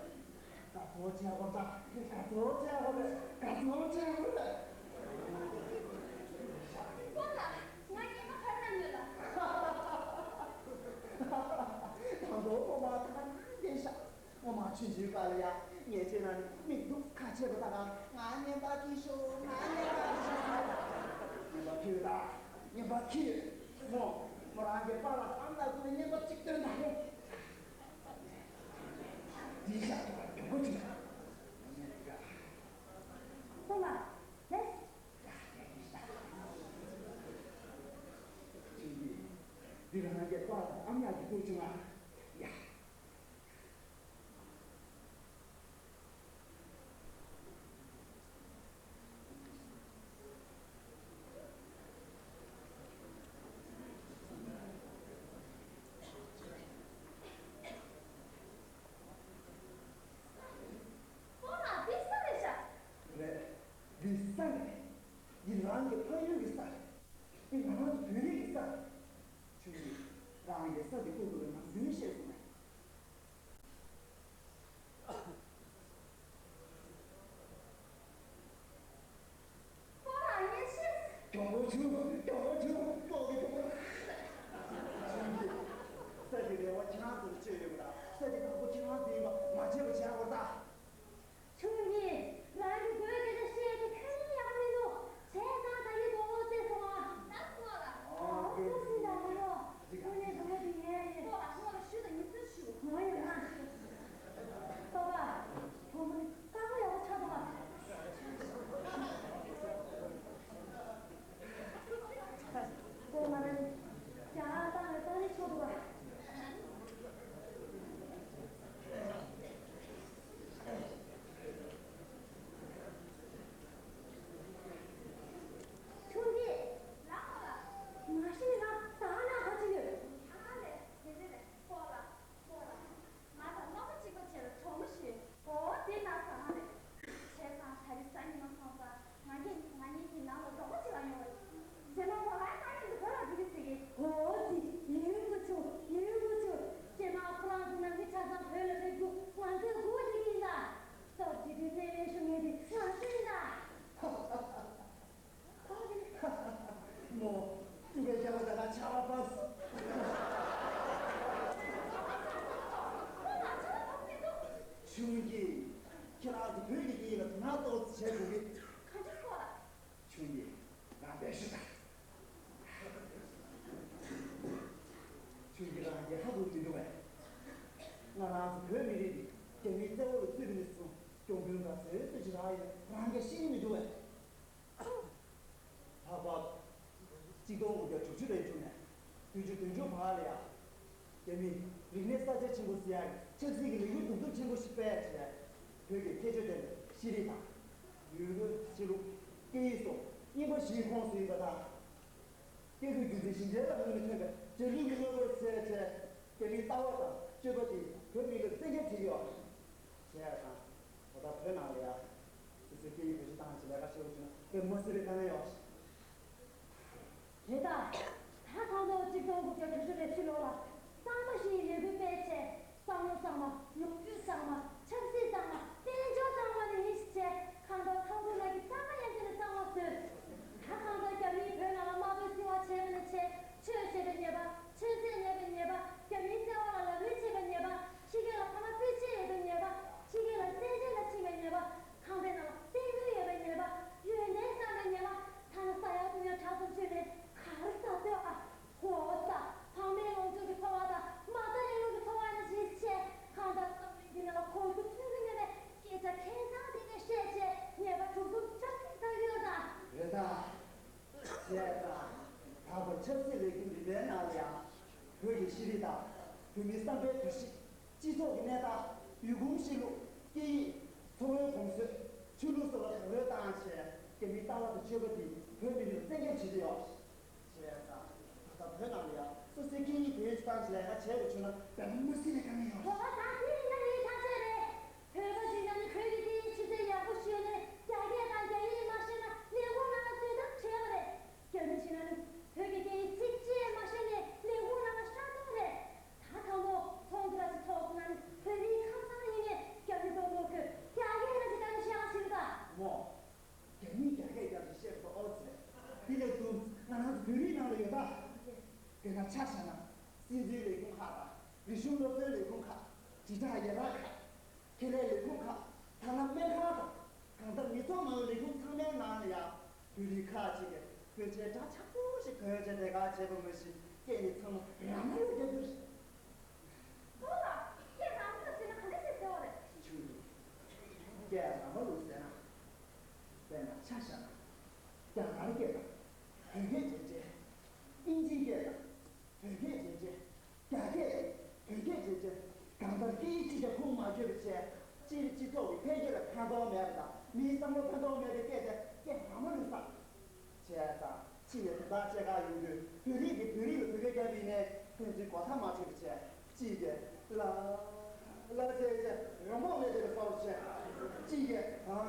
ག་ཚོད་བྱས་དགོས་ད། ག་ཚོད་བྱས་དགོས་རེད། ག་ཚོད་བྱས་དགོས་རེད། སྤོ་ལགས། ང་ཉི་མ་ག་རེ་གནང་ཡོད་ལགས། ད་དུང་ངོ་མ་ཐང་རྒྱལ་ཤག་ངོ་མ་ཆུང་ཆུང་སྐབས་ལ་ཡ་ངས་བྱས་ན་ནི་མི་སྡུག་ཁ་ཆེ་བ་དག་ང་རྔན་པ་ཁྱེར་ཤོག་ང་རྔན་པ་ཁྱེར་ཤོག་རྔན་པ་ཁྱེར་ད། རྔན་པ་ཁྱེར། མོ། མོ་རང་གི་པཱ་ལགས་ཨ་མ་ལགས་ཚོ་ལ་རྔན་པ་གཅིག་སྟོན་དང་། འདི་ཤ་ཐུག་པ་མགྱོགས་པོ་ཅིག་སྤོ་ལགས། ལེགས། འདི་རང་གི་པཱ་དང་ཨ་མ་ལགས་ཀྱི་བསྟོད་བྱུང་ང་། ཡ། སྤོ་ལགས། འདི་ས་རེད་ཤག་རེད། འདི་ས་རེད། འདི་རང་གི་ཕ་ཡུལ་གྱི་ས་རེད། འདི་ང་རང་ཚོ་བོད་རིགས་ཀྱི་ས་རེད། ཆུང་ཆུང་རང་གི་ས་འདི་ཀུན་ཏུ་ལ་ནམ་རྒྱུན་བཤད་སོང་ངས། ཁོ་རང་ངས་ཤེས། མགྱོགས་པོ་བྱུང་། མགྱོགས་པོ་བྱུང་། ཏོག་གི་མགྱོགས་པོ། ཆུང་ཆུང་། ས་འདི་རེ་བ་ཁྱེད་རང་ཚོར་བཅོལ་ཡོད་པ་དང་ས་འདི་དང་པོ་ཁྱེད་རང་ཚོ་ཡིན་པ་མ་བརྗེད་པ་བྱ་དགོས་ད། ཆུང་སྐྱིད། རང་གི་བོད་སྐད་ཆ་བཤད་ཀྱི་ཁ་ཉིན་ཡག་མི་འདུག་བྱས་ཙང་ད་ནི་དགོང་མོ་བརྩེ་སོང་ཨ། ད་སོང་ཨ། ཨོ་ཙི་ཙི་ད་ངོ་ལོ། དངོས་གནས་དགོང་མོ་དེ་ངའི་ཡིན། ཁོ་ལ་ཁོ་ལ་ཞུ་དང་ཉིན་མཚན། ཁྱེད་རང་ཚོ་བོད་ཀྱི་སྐད་ཡིག་ལ་དོ་སྣང་ཏོག་ཙམ་བྱེད་དགོས་ཀྱི། གང་ཅི་ཁོ་ལ། ཆུང་གི་རང་དཔེ་ཞུ་དང་། ཆུང་གི་རང་གིས་ཧ་གོ་མི་འདུག་པས། ང་རང་ཚོ་བོད་མི་རིགས་འདི་རྒྱ་མིའི་བཙན་འོག་ལ་ཚུད་པ་ནས་བཟུང་སྐྱོང་མཁན་ག་ཚོད་ཅིག་རག་ཡོད་རང་གིས་ཤེས་ཀྱི་མི་འདུག་པས། ལྷག་པར་དུ་གཅིག་སྟོང་དགུ་བརྒྱ་དྲུག་ཅུ་རེ་དྲུག་ནས་བདུན་ཅུ་དོན་དྲུག་བར་ལ་ཡང་རྒྱ་མིས་རིག་གནས་གསར་བརྗེ་ཆེན་པོ་ཟེར་ཡག་གི་ཆབ་སྲིད་ཀྱི་ལས་འགུལ་གདུག་རྩུབ་ཆེན་པོ་ཞིག་སྤེལ་བྱས། བོད་ཀྱི་ཁྱད་ཆོས་ལྡན་པའི་ཤེས་རིག་དང་། ཡུལ་སྲོལ། ཆོས་ལུགས། སྐད་ཡིག་སོགས་རྙིང་པ་བཞིའི་ཁོངས་སུ་ཡོད་པ་དང་། སྐད་དུ་སྒྱུ་རྩལ་ཞིང་བྲན་ལ་དངོས་གནས་ཐོན་པའི་རྗེས་ལུས་ཀྱི་དངོས་པོར་བྱས་བྱས། རྒྱ་མིའི་ལྟ་བ་དང་སྤྱོད་པ་དེས་བོད་མི་རིགས་ལ་བཙན་སྐྱོབ་བྱེད་ཀྱི་ཡོད་རེད། བྱས་ཙང་། ད་ལྟ་བོད་ནང་ལ་ཡང་། སོ་སོའི་སྐད་ཡིག་བེད་སྤྱོད་བཏང་བྱས་ལས་ཀ་བྱེད་དགོས་བྱུང་ན་དཔེ་མ་སྲིད་པའི་དཀའ་ངལ་ཡོད་རེད། རེད་ད། ད་གང་ལྟར་གཅིག་སྟོང་དགུ་བརྒྱ་དྲུག་ཅུ་རེ་བཞི་ལོ་ལ་གཙང་མ་ཞིག་ལས་འགུལ་སྤེལ་བྱས། བསམ་བློ་གཙང་མ། ལོ་རྒྱུས་གཙང་མ། ཆབ་སྲིད་གཙང་མ། དཔལ་འབྱོར་གཙང་མ་ནས་ཡིན་ཞེས་བྱས། གང་ལྟར་ཁམས་ཁུལ་ནང་གི་གཙང་མ་ཡན་ཆད་ནས་གཙང་མ་བཟོས། ད་གང་ལྟར་རྒྱ་མིས་བོད་ནང་ལ་དམག་དོན་བཙན་དབང་བྱས་པ་ནས་བྱས། ཆོས་བྱེད་པའི་ཉེས་པ། ཆོས་ཚད་མེད་པའི་ཉེས་པ། རྒྱ་མིའི་བཙན་དབང་ལ་ལག་ལེན་བྱས་པའི་ཉེས་པ། ཕྱི་རྒྱལ་ལ་ཕ་མ་སྤུན་མཆེད་ཡོད་པའི་ཉེས་པ། ཕྱི་རྒྱལ་ལ་བཙན་བྱོལ་ལ་ཕྱིན་པའི་ཉེས་པ། ཁང་པའི་ནང་ལ་སྟེང་འཛུལ་ཡོད་པའི་ཉེས་པ། ཡོན་ཏན་བསམ་པའི་ཉེས་པ། ཐ་ན་ས་ཡ་དུ་ཉོ་གྲྭ་ཚོ་བཅུ་ནས་གར་ས་ལྟོས་ཨ། ཧོ་ས། ཕ་མའི་ལོངས་སྤྱོད་ཀྱི་འཚོ་བ་དང་མ་རྩ་རིང་ལུགས་ཀྱི་འཚོ་བ་ནས་གཞི་བྱས། གང་ལྟར་འཛམ་གླིང་འདི་ནང་ལ་གོ་རྒྱུ་ཐོས་རྒྱུ་མེད་པའི་སྐད་ཆ་ཁེངས་ཙང་དེ་གས་བཤད་བྱས་ཉེས་པ་དྲུག་སྟོང་བཅུ་ཐམ་ཡོད་ད། རེད་ད། བྱས་ཙང་། ད་བར་ཆབ་སྲིད་ལས་འགུལ་འདི་འདྲའི་ནང་ལ་ཡང་། བོད་ཀྱི་ཤེས་རིག་དང་། བོད་མིའི་བསམ་པའི་འདུ་ཤེས། སྤྱི་ཚོགས་ཀྱི་གནས་སྟངས། ཡུལ་གོམས་གཤིས་ལུགས། སྐད་ཡིག། འཚོ་བའི་གོམས་སྲོལ། ཆོས་ལུགས་སོགས་ལ་རོགས་རམ་བཏང་བྱས། རྒྱ་མིའི་ལྟ་བ་དང་སྤྱོད་པ་འདིས་བོད་མི་རིགས་ལ་བཙན་སྐྱོབ་བྱེད་ཀྱི་ཡོད། བྱས་ཙང་། ད་ལྟ་བོད་ནང་ལ་ཡང་སོ་སོའི་སྐད་ཡིག་བེད་སྤྱོད་བཏང་བྱས་ལས་ཀ་བྱེད་དགོས་བྱུང་ན་དཔེ་མ་སྲིད་པའི་དཀའ་ངལ་ཡོད། གོ་བ་དང་དེ་ཡིན་ན་ངའི་ཐག་ཆོད་རེད། བོད་པ་ཞིག་ཡིན་ན་ནི་བོད་ཀྱི་སྐད་ཡིག་ཆུ་ཚད་ཡག་པོ་ཞིག་ཡོད་ནས་རྒྱ་སྐད་དང་རྒྱ་ཡིག་མ་ཤེས་ན་ལས་ཁུངས་ནང་ལ་འཛུལ་ཐབས་བྲལ་བ་རེད། རྒྱ་མི་ཞིག་ན་ནི་བོད་ཀྱི་སྐད་ཡིག་ཚིག་གཅིག་མ་ཤེས་ནས་ལས་ཁུངས་ནང་ལ་ཤ་ཚ་བ་རེད། ད་དང་པོ་ཚོགས་འདུ་ར་ཅིག་ཚོགས་སོང་ན་ནི་བོད་མིའི་ཁ་སང་ཡིན་ནས་རྒྱ་མི་གཏོང་གོ་ཁོས་རྒྱ་སྐད་ར་ཅིག་བཏང་ནས་བཤད་ཨ་ཟེར་གི་ད། མོ། རྒྱ་མིས་རྒྱ་སྐད་རྒྱབ་ནས་བཤད་པ་ཨོ་ཙི་རེད། དེ་ལས་དུ་ང་རང་ཚོ་བོད་རིགས་ནང་ལ་ཡོད་ད། དཔེར་ན་ཆ་བཞག་ན། སྲིད་འཛིན་ལས་ཁུངས་ཁག་དང་། རིག་གཞུང་སློབ་གསོའི་ལས་ཁུངས་ཁག་དྲིལ་བསྒྲགས་ཡན་ལག་ཁག་ཁེ་ལས་ལས་ཁུངས་ཁག་ཐ་ན་སྨན་ཁང་དང་། གང་ལྟར་མི་ཐོག་མའི་ལས་ཁུངས་ཚང་མའི་ནང་ལ་ཡང་བོད་རིགས་ཁག་ཅིག་གིས་བོད་ཆས་འདྲ་ཆགས་པོ་ཞིག་གོན་བྱས་ལས་ཀ་བྱེད་པ་མ་གཞི་སྐད་ནི་ཚང་མ་ར་མ་ལུག་རྒྱབ་ཀྱི་རེད། ཨོ་ལ། སྐད་ར་མ་ལུག་ཟེར་ན་ག་འདྲ་ཞིག་ཟེར་བ་རེད། ཆུང་ཆུང་། སྐད་ར་མ་ལུག་ཟེར་ན། དཔེར་ན་ཆ་བཞག་ན། རྒྱ་གར་སྐད་དང་། བོད་སྐད་བྱས་བྱས། ཨིན་ཇིའི་སྐད་དང་། བོད་སྐད་བྱས་བྱས། རྒྱ་སྐད། བོད་སྐད་བྱས་བྱས། གང་ལྟར་སྐད་ཡིག་གཅིག་ཀྱང་ཁུངས་མ་འཁྱོལ་བ་བྱས། སྤྱིར་སྤྱི་ཚོགས་ཀྱི་འཕེལ་རྒྱས་ལ་ཕན་ཐོགས་མེད་པ་དང་མིའི་བསམ་བློ་ཕན་ཐོགས་མེད་པའི་སྐད་དེ་སྐད་ར་མ་ལུག་ཟེར། བྱས་ཙང་ཕྱི་ནས་དོན་དག་བཅད་ཁ་ཡོང་དུས་བོད་རིགས་ཀྱིས་བོད་རིགས་ལ་བོད་སྐད་རྒྱབ་པ་ཡིན་ནའི་ཕན་ཚུན་གོ་ཐག་མ་ཆོད་པ་བྱས། གཅིག་གིས་ལ། ལ་ཟེར་བྱས་རང་དབང་མེད་པའི་བཟོ་བྱས། གཅིག་གིས་ཨ།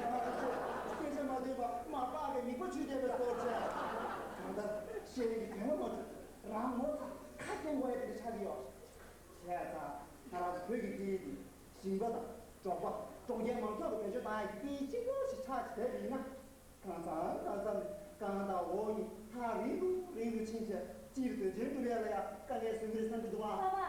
ཨ་ཟེར་སྐད་ཆ་མ་ཐོས་པར་མ་པ་གི་མིག་པ་ཆུས་བསྡད་པའི་བཟོ་བྱས། གང་ལྟར་གཞན་གྱི་དོན་ལ་མ་འཇུག་རང་ངོ་ཚ་ཁ་སྐྱེངས་དགོས་ཡ་དེ་འདྲ་ཆགས་ཀྱི་ཡོད། བྱས་ཙང་ང་རང་ཚོ་བོད་ཀྱི་སྐད་ཡིག་འདི་ཞིང་པ་དང་འབྲོག་པ་གྲོང་ཁྱེར་མང་ཚོགས་ཀྱིས་བེད་སྤྱོད་བཏང་ཡ་གི་སྐད་ཡིག་གཅིག་པོ་ཞིག་ཆགས་བསྡད་པ་ཡིན་ན། གང་ཚང་གང་འཚམ་གང་དང་འོག་གཉིས་ཐག་རིང་དུ་རིང་དུ་ཕྱིན་བྱས་སྤྱིར་དོན་ཆེན་སྒྲུབ་ཡ་ལ་ཡང་དཀའ་ངལ་བཟོ་གི་རེད་བསམ་གྱི་འདུག་ཨ། པ་པ།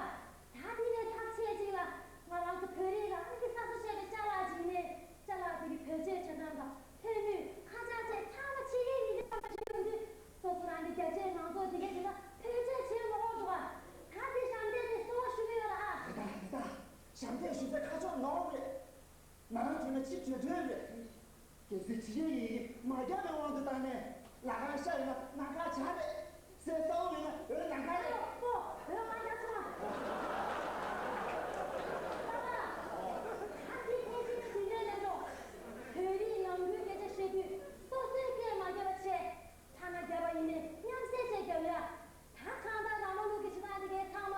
ད་དེ་ལས་ཐག་ཆད་ཅིག་ལ་ང་རང་ཚོ་བོད་རིགས་རང་གི་ས་ས་བཤད་པའི་ཅ་ལག་ཅིག་ནས་ཅ་ལག་དེ་གི་བེད་སྤྱོད་བྱེད་སྟངས་དང་ཕན་ནུས་ཁ་ཆག་བཅས་ཚང་མ་ཕྱི་རྒྱལ་ཡིན་གྱི་ཚང་མ་ཤེས་ཡོང་དུས་སོ་སོ་རང་གི་རྒྱ་ཆེའི་མང་ཚོགས་དེ་གས་དེ་ལ་བེད་སྤྱོད་བྱེད་མ་དགོས་འདུག་ཨ། ད་དེ་ཞབས་འདེགས་དེ་གསོལ་བ་ཞུ་གི་ཡོད་ལ་ཨ། རེད་ད་རེད་ད། ཞབས་འདེགས་ཞུ་སའི་ཁ་ཕྱོགས་ནོར་བ་རེད། ང་རང་བྱུང་ན་ཕྱི་བྲོས་བྲོས་རེད། གལ་སྲིད་ཕྱི་རྒྱལ་གྱི་ཡི་གེ་མ་རྒྱག་པའི་དབང་དུ་བཏང་ནས་ལ་ཁང་ཤ་ཡིན་ན་ན་ཁ་བྱ་རེད། ཟས་ས་འོག་ཡིན་ན་འོད་ན་ཁ་རེད། ཨོ། འོད་མ་རྒྱག་སོང་ང་། ད་ང་ད་དེ་ཐེངས་ཤིག་ནི་དེ་འདྲའི་ལས་འགྲོ། བོད་རིགས་ནང་ཁུལ་སྐད་ཆ་བཤད་དུས་སོ་སོའི་སྐད་མ་རྒྱབ་པ་བྱས། ཐ་ན་རྒྱབ་པ་ཡིན་ནའི་མཉམ་བསྲེས་བྱས་རྒྱབ་ཡ། ད་གང་ལྟར་ར་མ་ལུག་གི་བྱེད་སྟངས་དེ་གའི་ཚང་མ་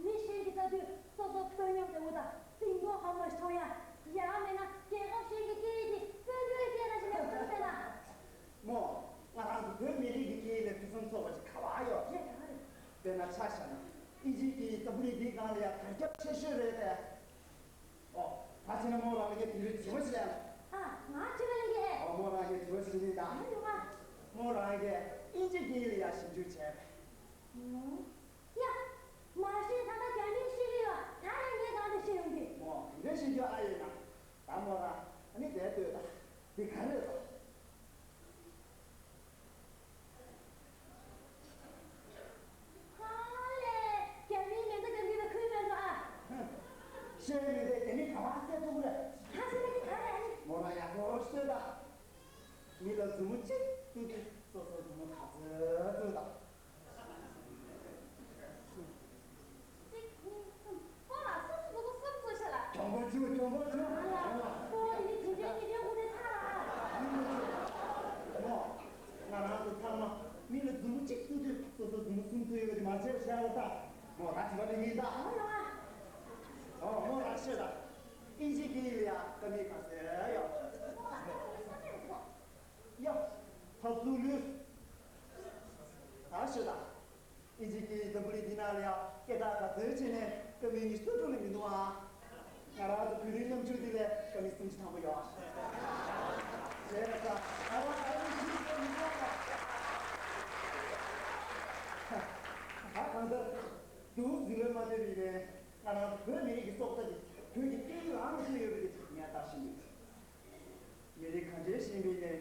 མི་གཞན་གྱིས་ལྟ་དུས་སོ་སོ་དཀོན་མཉམ་ལྟ་བུ་དང་གཟིགས་མདོག་ཧམ་པ་ཞིག་མཐོང་ཡ། ཡང་མིན་ན་རྒྱལ་ཁབ་གཞན་གྱི་སྐད་ཡིག་དེ་དཔོན་པོའི་སྐད་ར་ཞིག་མེད་པ་བསམ་པས་ན། མོ། ང་རང་ཚོ་བོད་མི་རིགས་ཀྱི་སྐད་ཡིག་ལ་ཕུན་སུམ་ཚོགས་པ་ཞིག་ག་པར་ཡོད། རེད་རེད། དཔེར་ན་ཆ་བཞག་ན་ཨིན་ཇིའི་སྐད་ཡིག་འཛམ་བུ་གླིང་འདིའི་སྒང་ལ་ཡང་དར་ཁྱབ་ཆེ་ཤོས་རེད་དེ། ཨོ། ད་ཕྱིན་ན་མོ་རང་ལ་ངས་དེ་རིང་དྲི་བ་ཞིག་ལན། ཨ། ང་དྲི་བ་ལེན་གྱི་ཨེ། ཨོ། མོ་རང་ངས་དྲི་བ་ཞིག་ལེན་ད། ཨ་ཡོང་ཨ། མོ་རང་གིས་ཨིན་ཇི་སྐད་ཡིག་ལ་ཡང་ཞིབ་འཇུག་བྱས་པས། ཨོ། ཡ། མ་གཞི་ད་ལྟ་རྒྱ་མིས་ཤེས་ཀྱི་ཡོད། ད་ཡང་ངས་གང་དུ་ཤེས་ཡོང་གི། མོ། དེ་འདྲ་ཤེས་རྒྱུ་ཨ་ཡོད་ན། ད་ འདི་ག་རེད་དོ། ཧ་ལས། རྒྱ་མིའི་མེ་མདའ་རྒྱག་མཁན་ལ་ཁུལ་མེད་འགྲོ་ཨ། ཧུམ། ཤེས་མི་འདུག་རྒྱ་མི་ག་པར་བསད་ཐུབ་ཀྱི་རེད། ཧ་ཤེས་ནི་ག་རེ་ཨ་ནི། མོ་རང་ཡག་པོ་ཤོད་ད། མི་ལ་མཛུབ་མོ་གཅིག་བཙུགས་དུས་སོ་སོ་མཛུབ་མོ་ག་ཚོད་བཙུགས་དང་། གཅིག་གཉིས་གསུམ། ཀོ་ལ་སོ་སོ་མཛུབ་མོ་གསུམ་བཙུགས་ཤག་ལ། གྱོང་པོ་བཅུ། གྱོང་པོ་བཅུ། ཨ་ལ། ཀོ་འདི་ནི་དེ་འདྲའི་ཉིན་རེ་དགུ་རེ་ཚར་ལ། མོ། ང་རང་ཚོ་ཚང་མ་མི་ལ་མཛུབ་མོ་གཅིག་བཙུགས་དུས་སོ་སོ་མཛུབ་མོ་གསུམ་བཙུགས་ཡོད་པ་དེ་མ་བརྗེད་པ་བྱས་ལ་ད། མོ་ད་བྱིས་པ་དེ་ཡིན་ད། ཨ་ལ། ཨོ་མོ་རང་ཤེས་ད། ཨིན་ཇི་སྐད་ཡིག་ལ་ཡ་ཀ་མི་ག་ཟེར་ཡ། ཡ། ཐབས་སུ་ལུས། ད་ཤོད་དང་། ཨིན་ཇི་སྐད་ཡིག་འཛམ་བུ་གླིང་འདི་ནང་ལ་ཡང་སྐད་གྲགས་ག་ཚོད་ཕྱིན་ནས་ཀ་མི་ཉི་ཤུ་རྩ་དྲུག་ལས་མི་འདུག་ཨ། ང་རང་ཚོ་བོད་རིགས་ནམ་ཆོས་འདི་ལས་ཀ་མི་སུམ་ཅུ་ཐམ་པ་ཡོད་ཨ། བྱས་ཙང་ང་རང་ཀ་མི་ཉི་ཤུ་རྩ་དྲུག་མི་འདུག་ཨ། ད་གང་ལྟར་འདུག་ཟིན་ལོས་མ་བསྡད་པ་ཡིན་ནའི་ང་རང་ཚོ་བོད་མི་རིགས་ཀྱི་སྲོག་རྩ་འདི་བོད་ཀྱི་སྐད་ཡིག་ལའང་བརྟེན་ཡོད་པ་འདི་ངས་བརྟག་ཞིབ་ཡོད། མི་རིགས་ག་འདྲའི་ཞན་པ་ཡིན་ནའི་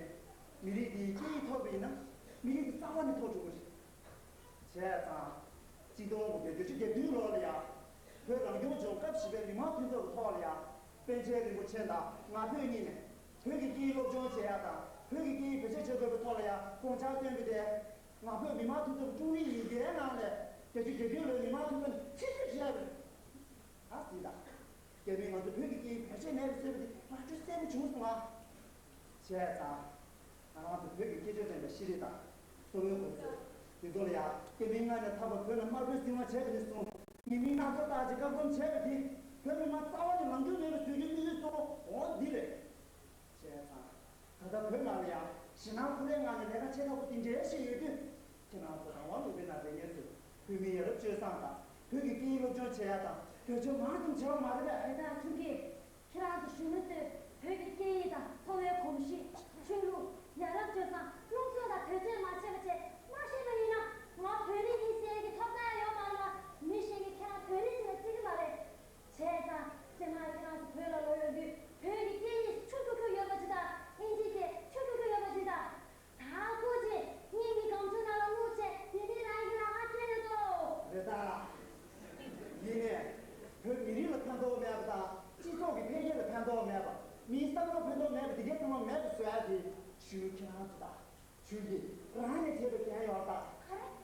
མི་རིགས་འདིའི་སྐད་ཡིག་ཐོག་ཏུ་ཡིན་ན་མི་རིགས་འདི་རྩ་བ་ནས་མཐོ་འགྲོ་གི་རེད། བྱས་ཙང་། གཅིག་སྟོང་དགུ་བརྒྱ་བརྒྱད་ཅུ་གྱ་བདུན་ལོ་ལ་ཡང་། བོད་རང་སྐྱོང་ལྗོངས་སྐབས་བཞི་པའི་མི་དམངས་འཐུས་ཚོགས་ཀྱི་ཐོག་ལ་ཡང་། པཎ་ཆེན་རིན་པོ་ཆེ་དང་ང་ཕོད་གཉིས་ནས་བོད་ཀྱི་སྐད་ཡིག་སློབ་སྦྱོང་བྱེད་ཡག་དང་བོད་ཀྱི་སྐད་ཡིག་བེད་སྤྱོད་བྱེད་དགོས་པའི་ཐོག་ལ་ཡང་དགོངས་འཆར་བཏོན་པ་དེ། ང་ཕོད་མི་དམངས་འཐུས་ཚོགས་ཀྱི་དྲུང་རིགས་ཡིན་པའི་ནང་ནས་བརྒྱད་ཅུ་གྱ་བདུན་ལོའི་མི་དམངས་འཐུས་ཚོགས་ནས་ཕྱིར་བསྡུ་བྱས་པ་རེད། ད་གཟིགས་དང་། རྒྱ་མིས་ང་ཚོ་བོད་ཀྱི་སྐད་ཡིག་བེད་སྤྱོད་མེད་པ་བཟོས་པ་དེ་ར་སྤྲོད་གསལ་པོ་བྱུང་སོང་ང་། བྱས་ཙང་། ང་རང་ཚོ་བོད་ཀྱི་ཁྱད་ཆོས་ལྡན་པའི་ཤེས་རིག་དང་། རྩོམ་རིག་དགོས་ཚུལ་དེ་ཚོ་ལ་ཡང་སྐྱེ་དམན་སྔ་ནས་ཐར་པ་བོད་ལ་དམར་པོའི་སྲིད་དབང་བྱས་པ་ནས་བཟུང་ཉེས་མིང་སྣ་ཚོགས་བཏགས་ཀྱིས་བཀག་སྡོམ་བྱས་པ་དེ་བོད་མི་མང་རྩ་བ་ནས་ལངས་རྒྱུ་མེད་པ་བཟོ་རྒྱུའི་དམིགས་ཡུལ་གཙོ་བོ་འོ་འདི་རེད། བྱས་ཙང་། ད་ལྟ་བོད་ནང་ལ་ཡང་ཞེད་སྣང་ཁུར་ལེན་ངང་ནས་ལས་ཀ་བྱེད་ཐུབ་པ་དེ་འདྲའི་ཞིག་ཡོད་དུས། ཁྱེད་རང་ཚོ་རང་དབང་ལུང་པའི་ནང་བསྡད་མཁན་ཚོས་བོད་མིའི་ཡ་རབས་སྤྱོད་བཟང་དང་བོད་ཀྱི་སྐད་ཡིག་སློབ་སྦྱོང་བྱེད་ཡ་དང་གྲོས་ཆོད་མང་ཙམ་བྱེད་པ་མ་རེད་པས། དེ་དག་ཐུགས་ཀྱིས་ཁྱེད་རང་ཚོ་གཞོན་ནུ་ཚོས་བོད་ཀྱི་སྐད་ཡིག་དང་འཚོ་བའི་གོམས་གཤིས། ཆོས་ལུགས། ཡ་རབས་སྤྱོད་བཟང་། སློབ་སྦྱོང་དང་དོལ་རྩེད་མ་བྱས་པ་བྱས་མ་ཤེས་པ་ཡིན་ན་ང་བོད་རིགས་ཡིན་ཟེར་གྱི་ཐོབ་ཐང་ཡང་ཡོད་མ་རེད་པ། མི་གཞན་གྱིས་ཁྱེད་རང་བོད་རིགས་ཟེར་ནས་བརྩི་གི་མ་རེད། བྱས་ཙང་རྗེས་མ་ཁྱེད་རང་ཚོ་བོད་ལ་ལོག་ཡོང་དུས་བོད་ཀྱི་སྐད་ཡིག་ཆུང་ཆུང་ཆུང་ཡོད་པ་ཅིག་དང་། ཨིན་ཇི་སྐད་ཆུང་ཆུང་ཆུང་ཡོད་པ་ཅིག་དང་། ད་སྐུ་མཁྱེན། སྙིང་གི་སྒམ་ཆུང་ནང་ལ་བླུགས་བྱས་དེ་ནས་རང་གིས་རང་ཧ་གྱེས་ནས་ཏོ། རེད་ད། ཡིན་ནའི། བོད་མི་རིགས་ལ་ཕན་ཐོགས་མེད་པ་དང་སྤྱི་ཚོགས་ཀྱི་འཕེལ་རྒྱས་ལ་ཕན་ཐོགས་མེད་པ། མིའི་བསམ་བློ་ཕན་ཐོགས་མེད་པ་དེ་གས་ཚང་མ་མེད་པ་བཟོ་ཡ་དེ་ཞུ་ཁྱེད་རང་ཚོ་དང་། ཞུ་གི་རང་ནས་བྱས་པའི་འགན་ཡོད་ད། ག་རེ།